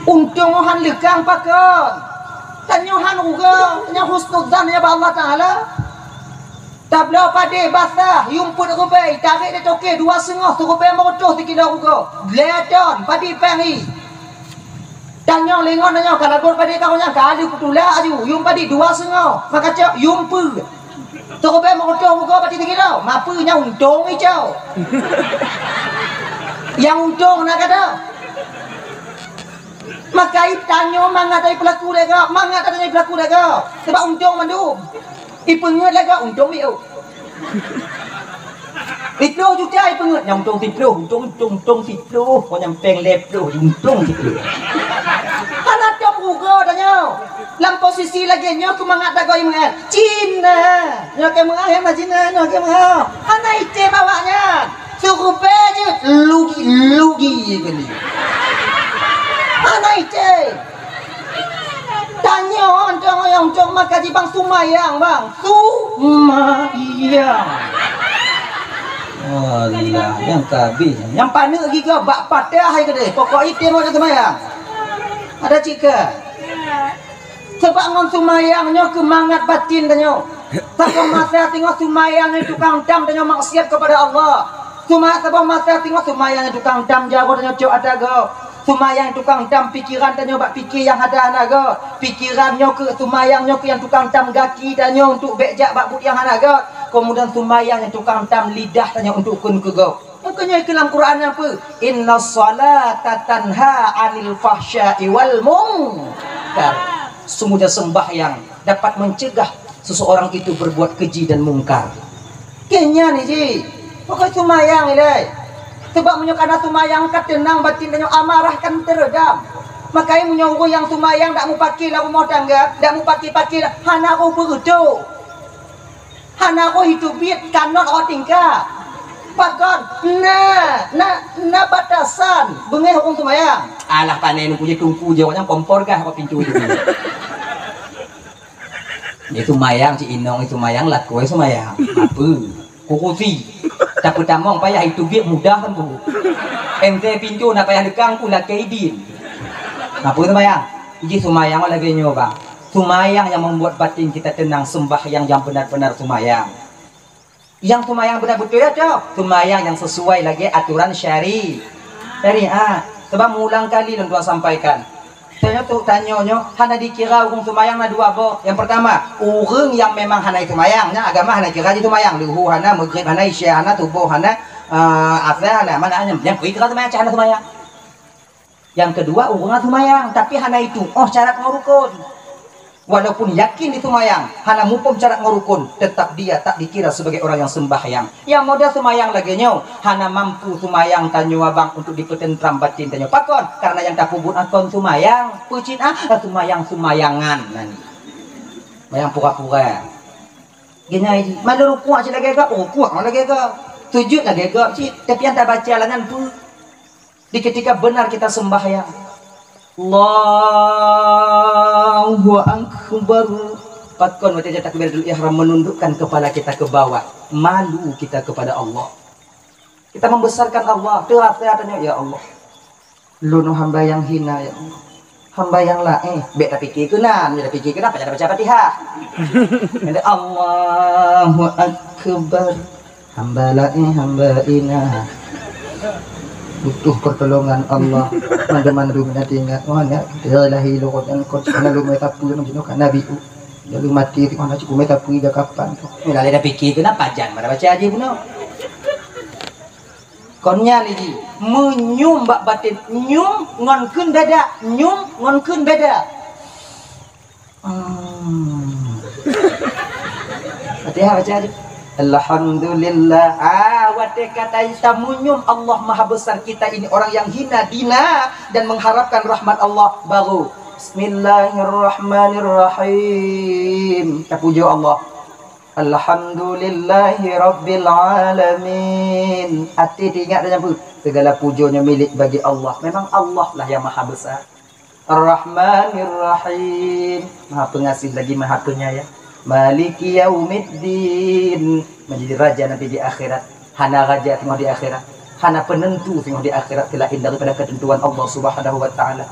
Untông han leukang pakon. Tanyoe han rugoe, tanyoe husnuzan ya bak Allah Taala. Tabloe padé basah, yuem peuet rubée, tarek di toke dua seungoh, sirubée meureutôh sikilo rugoe. Lhèe ton, padé péng hi. Tanyong lingon nyoe ka lagot padé ka nyang ka lheueh peutulak aju, yuem padé dua seungoh, maka cok yuem peue. Sirubée meureutôh rugoe padé sikilo, mapeue nyang untông icok. Nyang untông na gata. Maka tanyoe mangat dari pelaku lé gob, mangat dari pelaku lé gob. Sebab untông mandum. Ipeungeut lé gob, untông miôh. Siploh juta ipeungeut, nyang untông siploh, untông, untông, untông siploh, kok nyang péng lhèe ploh, untông siploh. Hana tom rugoe tanyoe. Lam posisi lagée nyoe keumangat dagoe meu'ah. Cina. Nyoe keu meu'ah, nyang na Cina, nyoe keu meu'ah. Hana item awak nyan. Sirubée jeuet lugi, lugi kali. Hana item. Tanyoe, tanyoe, tanyoe maka jibang sumayang, bang. Sumayang. Alah, nyang ka habéh. Nyang paneuk gigoe bak patah hai keudeh. Pokok item awak sumayang. Ada cika. Sabab ngon sumayang nyoe keumangat batin tanyoe. Saboh masa singoh sumayang nyoe tukang tam tanyoe maksiat kepada Allah. Suma-, saboh masa singoh sumayang nyoe tukang tam jaroe tanyoe cok ata gob. Sumayang tukang tam pikeran tanyoe bak pike nyang hana-hana gob. Pikeran nyoe keu sumayang nyoe keu nyang tukang tam gaki tanyoe untuk bék jak bak buet nyang hana gob. Keumudian sumayang nyang tukang tam lidah tanyoe untuk kheun keu gob. Makanya ke dalam Quran apa? Inna salata tanha anil fahsya'i wal munkar. Sungguhnya sembahyang dapat mencegah seseorang itu berbuat keji dan mungkar. Kenya ni ji, pokok sumayang ilai. Sebab meunyoe kana sumayang ka tenang batin tanyoe amarah kan teredam. Makanya meunyoe ureuëng yang sumayang dak mupaki lam rumah tangga, dak mupaki-paki hana roh beureuto. Hana roh itu biet kanot awak tingka. Pakon? Na, na, na batasan beungéh ureuëng seumayang. Alah, pane nungku je tungku je awaknyan kompor gah awak pintu itu. Itu mayang cik inong itu mayang lakoi seumayang. Apa? Kukusi. Tapi tamong payah itu biet mudah kan bu. Ente pintu na payah lekang pula ke idin. Apa tu mayang? Iji seumayang lagi nyoba. Sumayang yang membuat batin kita tenang, sembahyang yang benar-benar sumayang. Yang sumayang benar betul ya, Cok? Sumayang yang sesuai lagi aturan syari-, syariat. Sebab meulang kali lôn tuan sampaikan. Tanyoe tu, tanyoe nyoe hana dikira ureuëng sumayang na dua boh. Yang pertama, ureuëng yang memang hana sumayang, nya agama hana kira jih sumayang. Luhu hana, maghrib hana, isya hana, suboh hana, eh, asar hana, mana hana. Yang kira sumayang, cah hana sumayang. Yang kedua, ureuëng seumayang, tapi hana itu, oh syarat ngon rukun. Walaupun yakin itu mayang, hana muphom syarat ngon rukun, tetap dia tak dikira sebagai orang yang sembahyang. Yang model seumayang lagée nyoe, hana mampu seumayang tanyoe abang untuk dipeutentram batin tanyoe. Pakon? Karena yang tapeubuet akon seumayang, peucit ah, seumayang-seumayangan nani. Mayang pura-pura. Gini, malu rukuk cit lagée gak, rukuk lagée gak. Sujud lagée gak cit, tapi yang tak baca langan pu. Di ketika benar kita sembahyang, Allahu Akbar. Pakon watée takbiratul ihram menundukkan kepala kita ke bawah, malu kita kepada Allah. Kita membesarkan Allah, terasa tanya, "Ya Allah, lôn hamba yang hina, ya Allah." Hamba nyang laén, bék tapike keunan, bék tapike keunan, pajan baca Fatihah. Nanti Allahu Akbar. Hamba laén, hamba hina. Butuh pertolongan Allah. Mandum-mandum nanti ingat, oh, nak, dia lahir lurus dan kot, karena lu meta pun, jino kan Nabi u. Lalu mati di mana cukup meta pun dah kapan tu. Ni lalai dah fikir keunan, pajan mana baca aja pun. Kon nyan lé jih, meunyoe bak baten, nyoe ngon kheun beda, nyoe ngon kheun beda. Hmm. Fatihah baca aja. Alhamdulillah. Ah, watée kata tamunyum Allah Maha Besar, kita ini orang yang hina dina dan mengharapkan rahmat Allah, baru Bismillahirrahmanirrahim. Tapujoe Allah. Alhamdulillahi Rabbil Alamin. Até teuingat dan nyambut, segala puja nyoe milik bagi Allah. Memang Allah lah yang maha besar. Ar-Rahmanir Rahim. Maha Pengasih lagi Maha Penyayang. Maliki Yaumiddin. Menjadi raja nanti di akhirat. Hana raja singoh di akhirat. Hana penentu singoh di akhirat selain daripada ketentuan Allah Subhanahu wa Taala.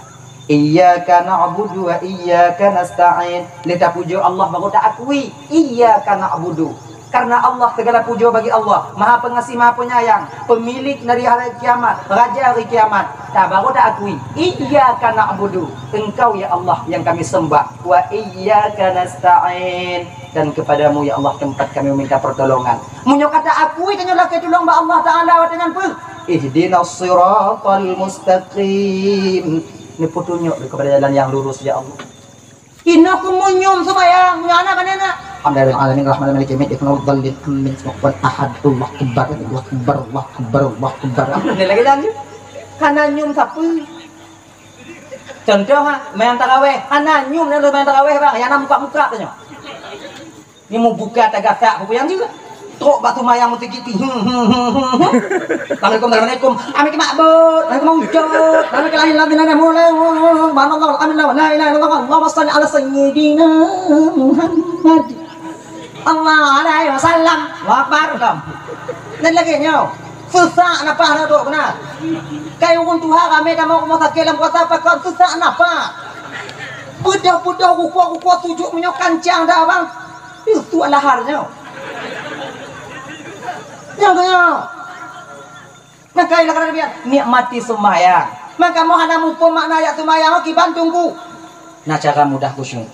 Iyyaka na'budu wa iyyaka nasta'in. Lé tapujoe Allah baru taakui. Iyyaka na'budu. Karena Allah, segala pujoe bagi Allah, Maha Pengasih, Maha Penyayang, pemilik dari hari kiamat, Raja hari kiamat. Ta baru taakui, iyyaka na'budu, Engkau ya Allah yang kami sembah, wa iyyaka nasta'in, dan kepadamu ya Allah tempat kami meminta pertolongan. Meunyoe ka taakui, tanyoe lakée tulông bak Allah Taala watée nyan peue? Ihdinas siratal mustaqim. Neupeutunyok kepada jalan yang lurus ya Allah. Inoe keumeunyoe seumayang, nyoe aneuk-aneuk. Alhamdulillahirabbil alamin, arrahmanirrahim, maliki yaumiddin, iyyaka na'budu wa iyyaka nasta'in, ihdinas siratal mustaqim, siratal ladzina an'amta 'alaihim, ghairil maghdubi 'alaihim waladdallin. Amin. Lagèe nyan. Hana nyoem sapeue. Contoh, ha, meunan tarawèh, hana nyoem nyan lôn meunan tarawèh, bang, nyang na muka-muka tanyoe. Ni meubuka tagasak peue nyang jeuet. Trok bak seumayang meuteugit ti. Hmm, hmm, hmm, hmm, hmm. Assalamualaikum, assalamualaikum. Amin ke makbut, amin ke maujud, amin ke lahir, amin ke mulai. Subhanallah, amin, la ilaha illallah, Allahumma shalli ala sayyidina Muhammad. Allah alaihi wasallam. Allahu Akbar. Dan lagèe nyoe. Sesak napas na trok keunan. Kai ureueng tuha ramè tamong rumoh sakét lam puasa pakon sesak napas. Beudôh-beudôh rukuk-rukuk sujud meunyoe kancang dah abang. Itu lahar nyoe. Nyoe, nyoe. Maka ialah kata Nabi, nikmati seumayang. Maka kamoe hana muphom makna ayat seumayang, kiban teungku. Na cara mudah khusyuk.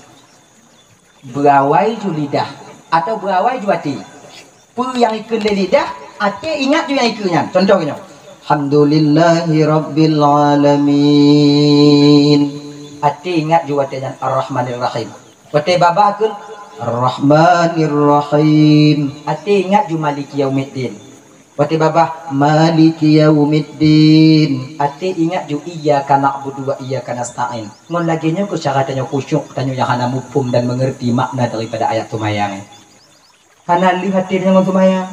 Beuawai ju lidah atau beuawai ju até. Peue nyang ikheun lé lidah, até ingat ju nyang ikheun nyan. Contoh nyoe. Alhamdulillahi rabbil alamin. Até ingat ju watèe nyan Ar-Rahmanir Rahim. Watèe babah kheun Ar-Rahmanir Rahim. Até ingat ju Maliki Yaumiddin. Watèe babah Maliki Yaumiddin. Até ingat ju Iyyaka na'budu wa iyyaka nasta'in. Ngon lagèe nyoe keuh cara tanyoe khusyuk, tanyoe nyang hana muphom dan mengerti makna daripada ayat seumayang. Hana lheueh até tanyoe ngon seumayang.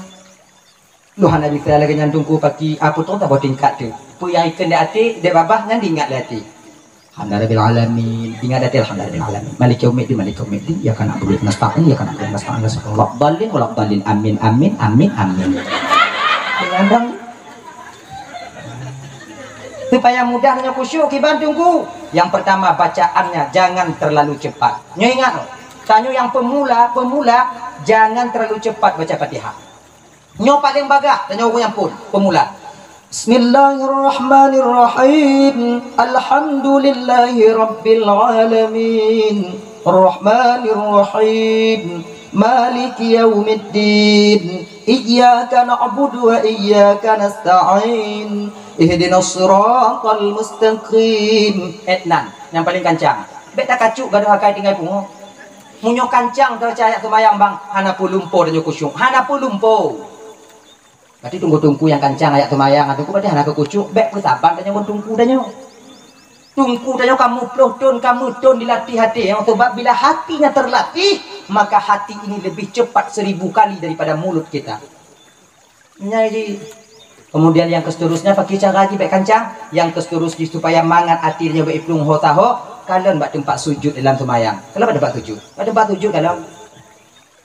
Lôn hana bisa lagèe nyan teungku paki, a, peue teuk saboh tingkat teuk. Peue nyang ikheun di até, di babah nyan diingat lé até. Alhamdulillahirabbil alamin. Ingat até, alhamdulillahirabbil alamin. Maliki yaumiddin, maliki yaumiddin. Iyyaka na'budu wa iyyaka nasta'in, iyyaka na'budu wa iyyaka nasta'in. Shiratal ladzina an'amta 'alaihim ghairil maghdubi 'alaihim waladdallin. Amin, amin, amin, amin. Supaya mudah tanyoe khusyuk kiban teungku. Yang pertama, bacaannya jangan terlalu cepat. Nyoe ingat, tanyoe nyang pemula, pemula, jangan terlalu cepat baca Fatihah. Nyoe paleng bagah, tanyoe ureueng nyang phon, pemula. Bismillahirrahmanirrahim. Alhamdulillahi rabbil alamin. Rahmanirrahim. Maliki yaumiddin. Iyyaka na'budu wa iyyaka nasta'in. Ihdinas siratal mustaqim. Etnan, nyang paleng kancang. Bèk takacuk gadôh akai tinggai pungo. Meunyoe kancang teubaca ayat seumayang bang, hana peue lumpo tanyoe khusyuk, hana peue lumpo. Berarti teungku-teungku nyang kancang ayat seumayang, teungku berarti hana keu khusyuk, bèk peusaban tanyoe ngon teungku tanyoe. Teungku tanyoe ka meuplôh thôn, ka meuthôn dilatih até, nyang sabab bila hatinya terlatih, maka hati ini lebih cepat seribu kali daripada mulut kita. Nyan jih. Kemudian yang keseterusnya, pakri cara jih bèk kancang. Yang keseterus jih supaya mangat até nyoe bèk iplueng ho taho, kalon bak teumpat sujud dalam seumayang. Kalon bak teumpat sujud. Bak teumpat sujud kalon.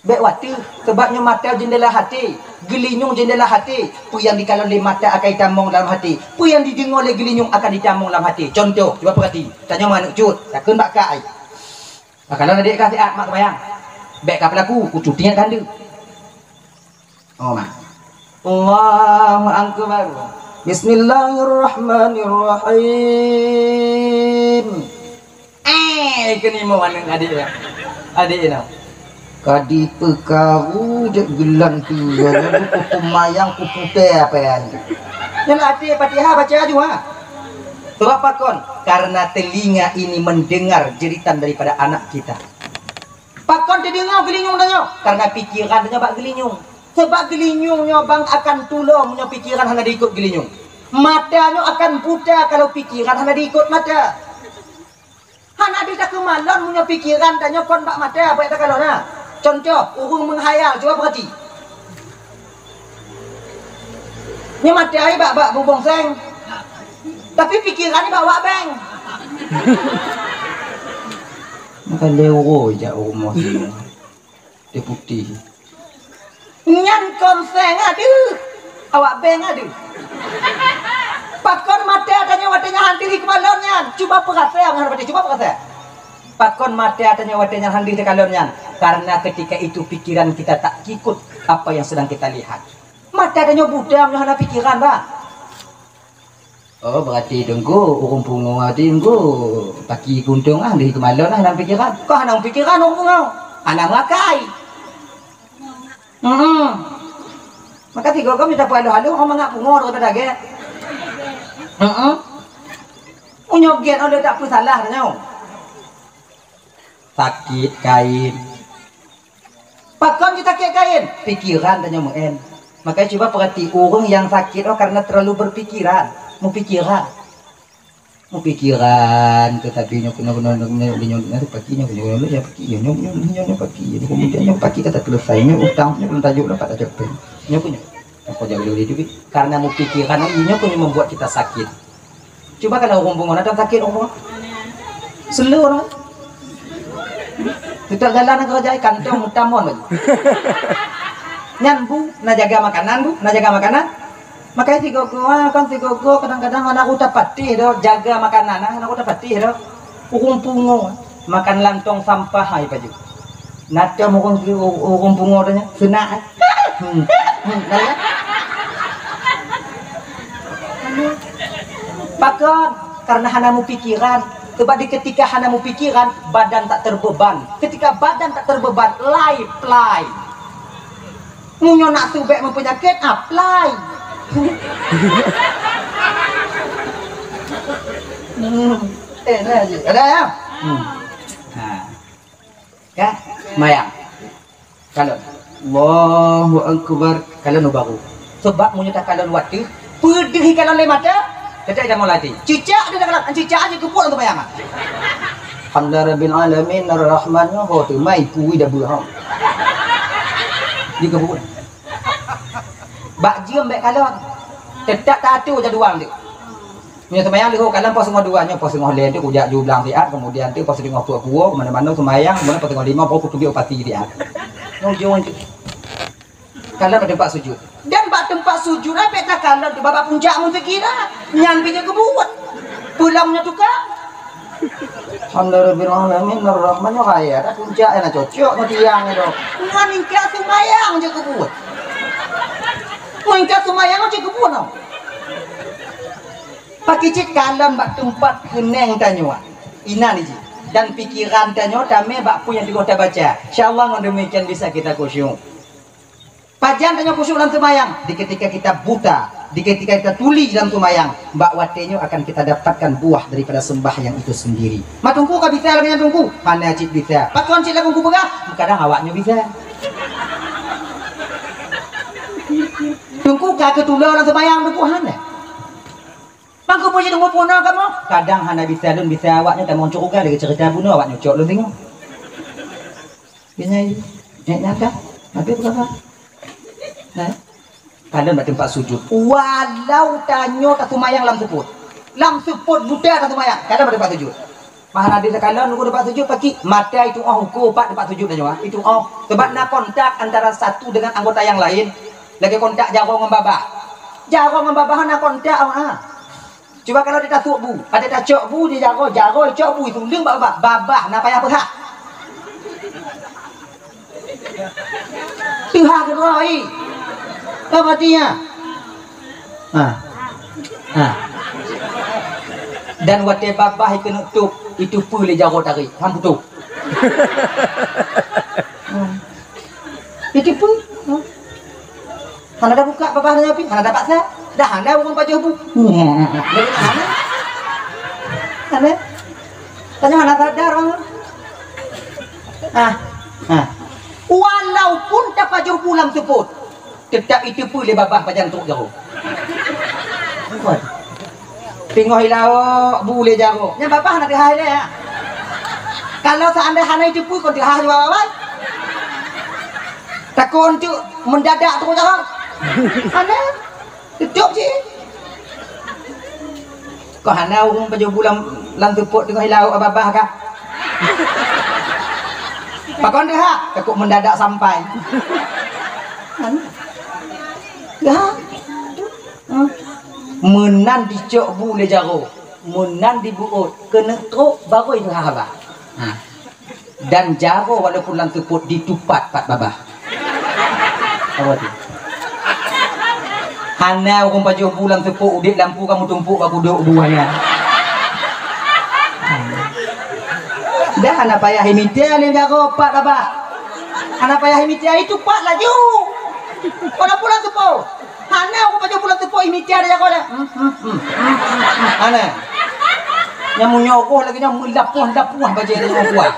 Bèk watèe, sabab nyoe mata jeundela até, geulinyueng jeundela até. Peue nyang dikalon lé mata akan jitamong lam até. Peue nyang dideungoe lé geulinyueng akan jitamong lam até. Contoh, cuba peurati. Tanyoe manok cut, takheun bak kai. Maka lôn adék ka siat mak seumayang. Bèk ka peulaku, kucuti nyan ka handeuh. Oh, mak. Allahu Akbar. Bismillahirrahmanirrahim. Eh, keuneuk mo aneuk adék ya. Adék nyoe. Ka dipeukaru jeuet geulan tu, ya, lalu kupemayang kuputée apa ya. Nyan até Fatihah baca aju, ha. Sebab pakon? Karena telinga ini mendengar jeritan daripada anak kita. Pakon teudeungoe geulinyueng tanyoe? Karena pikiran tanyoe bak geulinyueng. Sebab geulinyueng nyoe bang akan tulo meunyoe pikiran hana diikot geulinyueng. Mata nyoe akan buta kalau pikiran hana diikot mata. Hana bisa keumalon meunyoe pikiran tanyoe kon bak mata, bèk takalon na. Contoh, ureueng meuhayal, cuba peurati. Nyoe mata ai bak, bak bubông seng. Tapi pikiran ni bak wak beng. Maka lé uroe jak rumoh singoh. Deputi. Nyan konseng adeuh. Awak bank adeuh. Pakon mata tanyoe watée nyan han deuh ikalon nyan? Cuba peurasa ngon hati, cuba peurasa. Pakon mata tanyoe watée nyan han deuh takalon nyan? Karena ketika itu pikiran kita tak ikut apa yang sedang kita lihat. Mata tanyoe buta meunyoe hana pikiran, bah. Oh, berarti Teungku ureuëng pungo, berarti Teungku paki kuntung ah, deuh ikalon ah, hana pikiran. Kok hana pikiran ureuëng pungo? Hana meuakai. Hmm. Maka tiga kami tak halo-halo, orang mangat pungo daripada gét. Hmm. Meunyoe gét, oh, tak peue salah tanyoe. Sakét kain. Pakon jisakét kain? Pikiran tanyoe meu'en. Makanya cuba perhati, ureuëng nyang sakét oh karena terlalu berpikiran, mupikiran. Mupikiran, tetapi nyoe keunoe, keunoe, nyoe, nyoe, nyoe, nyoe, paki, nyoe, nyoe, nyoe, nyoe, paki, nyoe, nyoe, nyoe, nyoe, paki. Jadi kemudian nyoe paki ka teureulosa, nyoe utang, nyoe belum tajok dapat tajok peng. Nyoe pun nyoe. Apa jaga dulu duit? Karena mupikiran, nyoe pun yang membuat kita sakit. Cuba kalau ureuëng pungo, na sakét ureuëng pungo? Seuleu ureuëng. Kita jalan ke kerja, kantong mutamon lagi. Nyan bu, na jaga makanan bu, na jaga makanan. Makanya si gogo, ah, kan si gogo kadang-kadang hana kuta patih do jaga makanan, ah, hana kuta patih do. Ureuëng pungo, makan lam tong sampah hai paju. Na tem ureuëng, ureuëng pungo tanya, senak, eh? Hmm. Hmm, nah, ya. Pakon? Karena hana mupikiran. Sebab di ketika hana mupikiran, badan tak terbeban. Ketika badan tak terbeban, lai plai. Meunyoe nak subek meupenyakit, apply. Hmm. Eh, nah, ada ya? Hmm. Ha. Kan? Mayang. Kalon. Allahu Akbar. Kalon baru. Sebab meunyoe takalon watèe, peudeuh ikalon lé mata, teutap ida mulai ti. Cicak dia takalon, cicak aja keubuet untuk bayang. Alhamdulillah Rabbil Alamin, Ar-Rahman, ho tu mai kui dah beuhom. Dia keubuet. Bak jeuem bèk kalon. Teutap taatur jadual tu. Meunyoe seumayang leuhô kalon poh singoh dua, nyoe poh singoh lhèe tu kujak ju blang siat, kemudian tu poh singoh peuet kuwoe, keumanö-manö seumayang, kemudian poh singoh limong baru kutubiet u pasi siat. Nyoe ujong tu. Kalon bak teumpat sujud. Dan bak teumpat sujud, bèk takalon tu bak puncak meuseugi dah. Nyan pih jeuet keubuet. Pulang nyoe tukang. Alhamdulillahirabbil alamin, arrahman, nyoe raya dah puncak, na cocok ngon tiang nyoe. Ngon ingkat seumayang jeuet keubuet. Ngon ingkat seumayang jeuet keubuet, noh. Pakri cit kalon bak teumpat keunong tanyoe, inan jih, dan pikiran tanyoe tamè bak peue nyang teungoh tabaca. Insya Allah ngon demikian bisa kita khusyuk. Pajan tanyoe khusyuk lam seumayang? Di ketika kita buta, di ketika kita tuli lam seumayang, bak watèe nyoe akan kita dapatkan buah daripada sembahyang itu sendiri. Ma teungku ka bisa lagèe nyan teungku? Hana cit bisa. Pakon cit lagèe teungku peugah? Kadang awak nyoe bisa. Teungku ka keutulo lam seumayang teungku? Hana. Mangko puji teungku puna kamoe? Kadang hana bisa lôn, bisa awak nyoe tamong syeuruga lagèe ceurita bunoe awak nyoe cok lôn deungö. Keunyai, nyak nyata, habéh peugah. Nah, kalon bak teumpat sujud. Walau tanyoe taseumayang lam seupôt. Lam seupôt buta taseumayang, kalon bak teumpat sujud. Maha Nabi takalon nunggu teumpat sujud pakri, mata itu'oh uko pat teumpat sujud tanyoe, ah, itu'oh. Sebab na kontak antara satu dengan anggota yang lain. Lagèe kontak jaroe ngon babah. Jaroe ngon babah na kontak, ah. Cuba kalau di tasôk bu, pada tacok bu di jaroe, jaroe cok bu itu leueng bak babah, babah na payah peuhah. Teuhah keudroe, i. Apa artinya? Ha. Ha. Dan watèe babah ikeuneuk tôp, itu peue lé jaroe tarék, han putôh. Hmm. Itu peue? Hmm. Hana tabuka babah tanyoe pih, hana tapaksa. Dah hana ureueng pajoh bu. Hana. Hana. Tanyoe hana sadar, ah. Ah. Ah. Walaupun tapajoh bu lam seupôt, teutap iteupeue lé babah pajan trok jaroe. Bukan. Teungoh ilaok bu lé jaroe. Nyan babah na teuhah ilèe, ya. Kalau seandai hana iteupeue kon teuhah jua awai. Takot untuk mendadak tu jaroe. Hana. Tutup je. Hana ureuëng pajoh bu lam, lam seupôt teungoh ilawok babah ka. Pakon teuhah, takot mendadak sampai. Ya. Meunan dicok bu lé jaroe, meunan dibeuôt, keuneuk trok barô teuhah babah. Ha. Dan jaroe walaupun lam seupôt ditupat pat babah. Apa tu? Hana ureuëng pajoh bu lam seupôt udép lampu kamu tumpuk bak kudok bu hana. Dah hana payah imita lé jaroe pat babah. Hana payah imita itu pat laju. Walaupun lam seupôt. Hana ureuëng pajoh bu lam seupôt imita lé jaroe dah. Hmm, hmm, hmm, hmm, hmm, hmm. Hana. Nyang meunyoe lagi nyang meulapoh-lapoh bajée nyang kuah.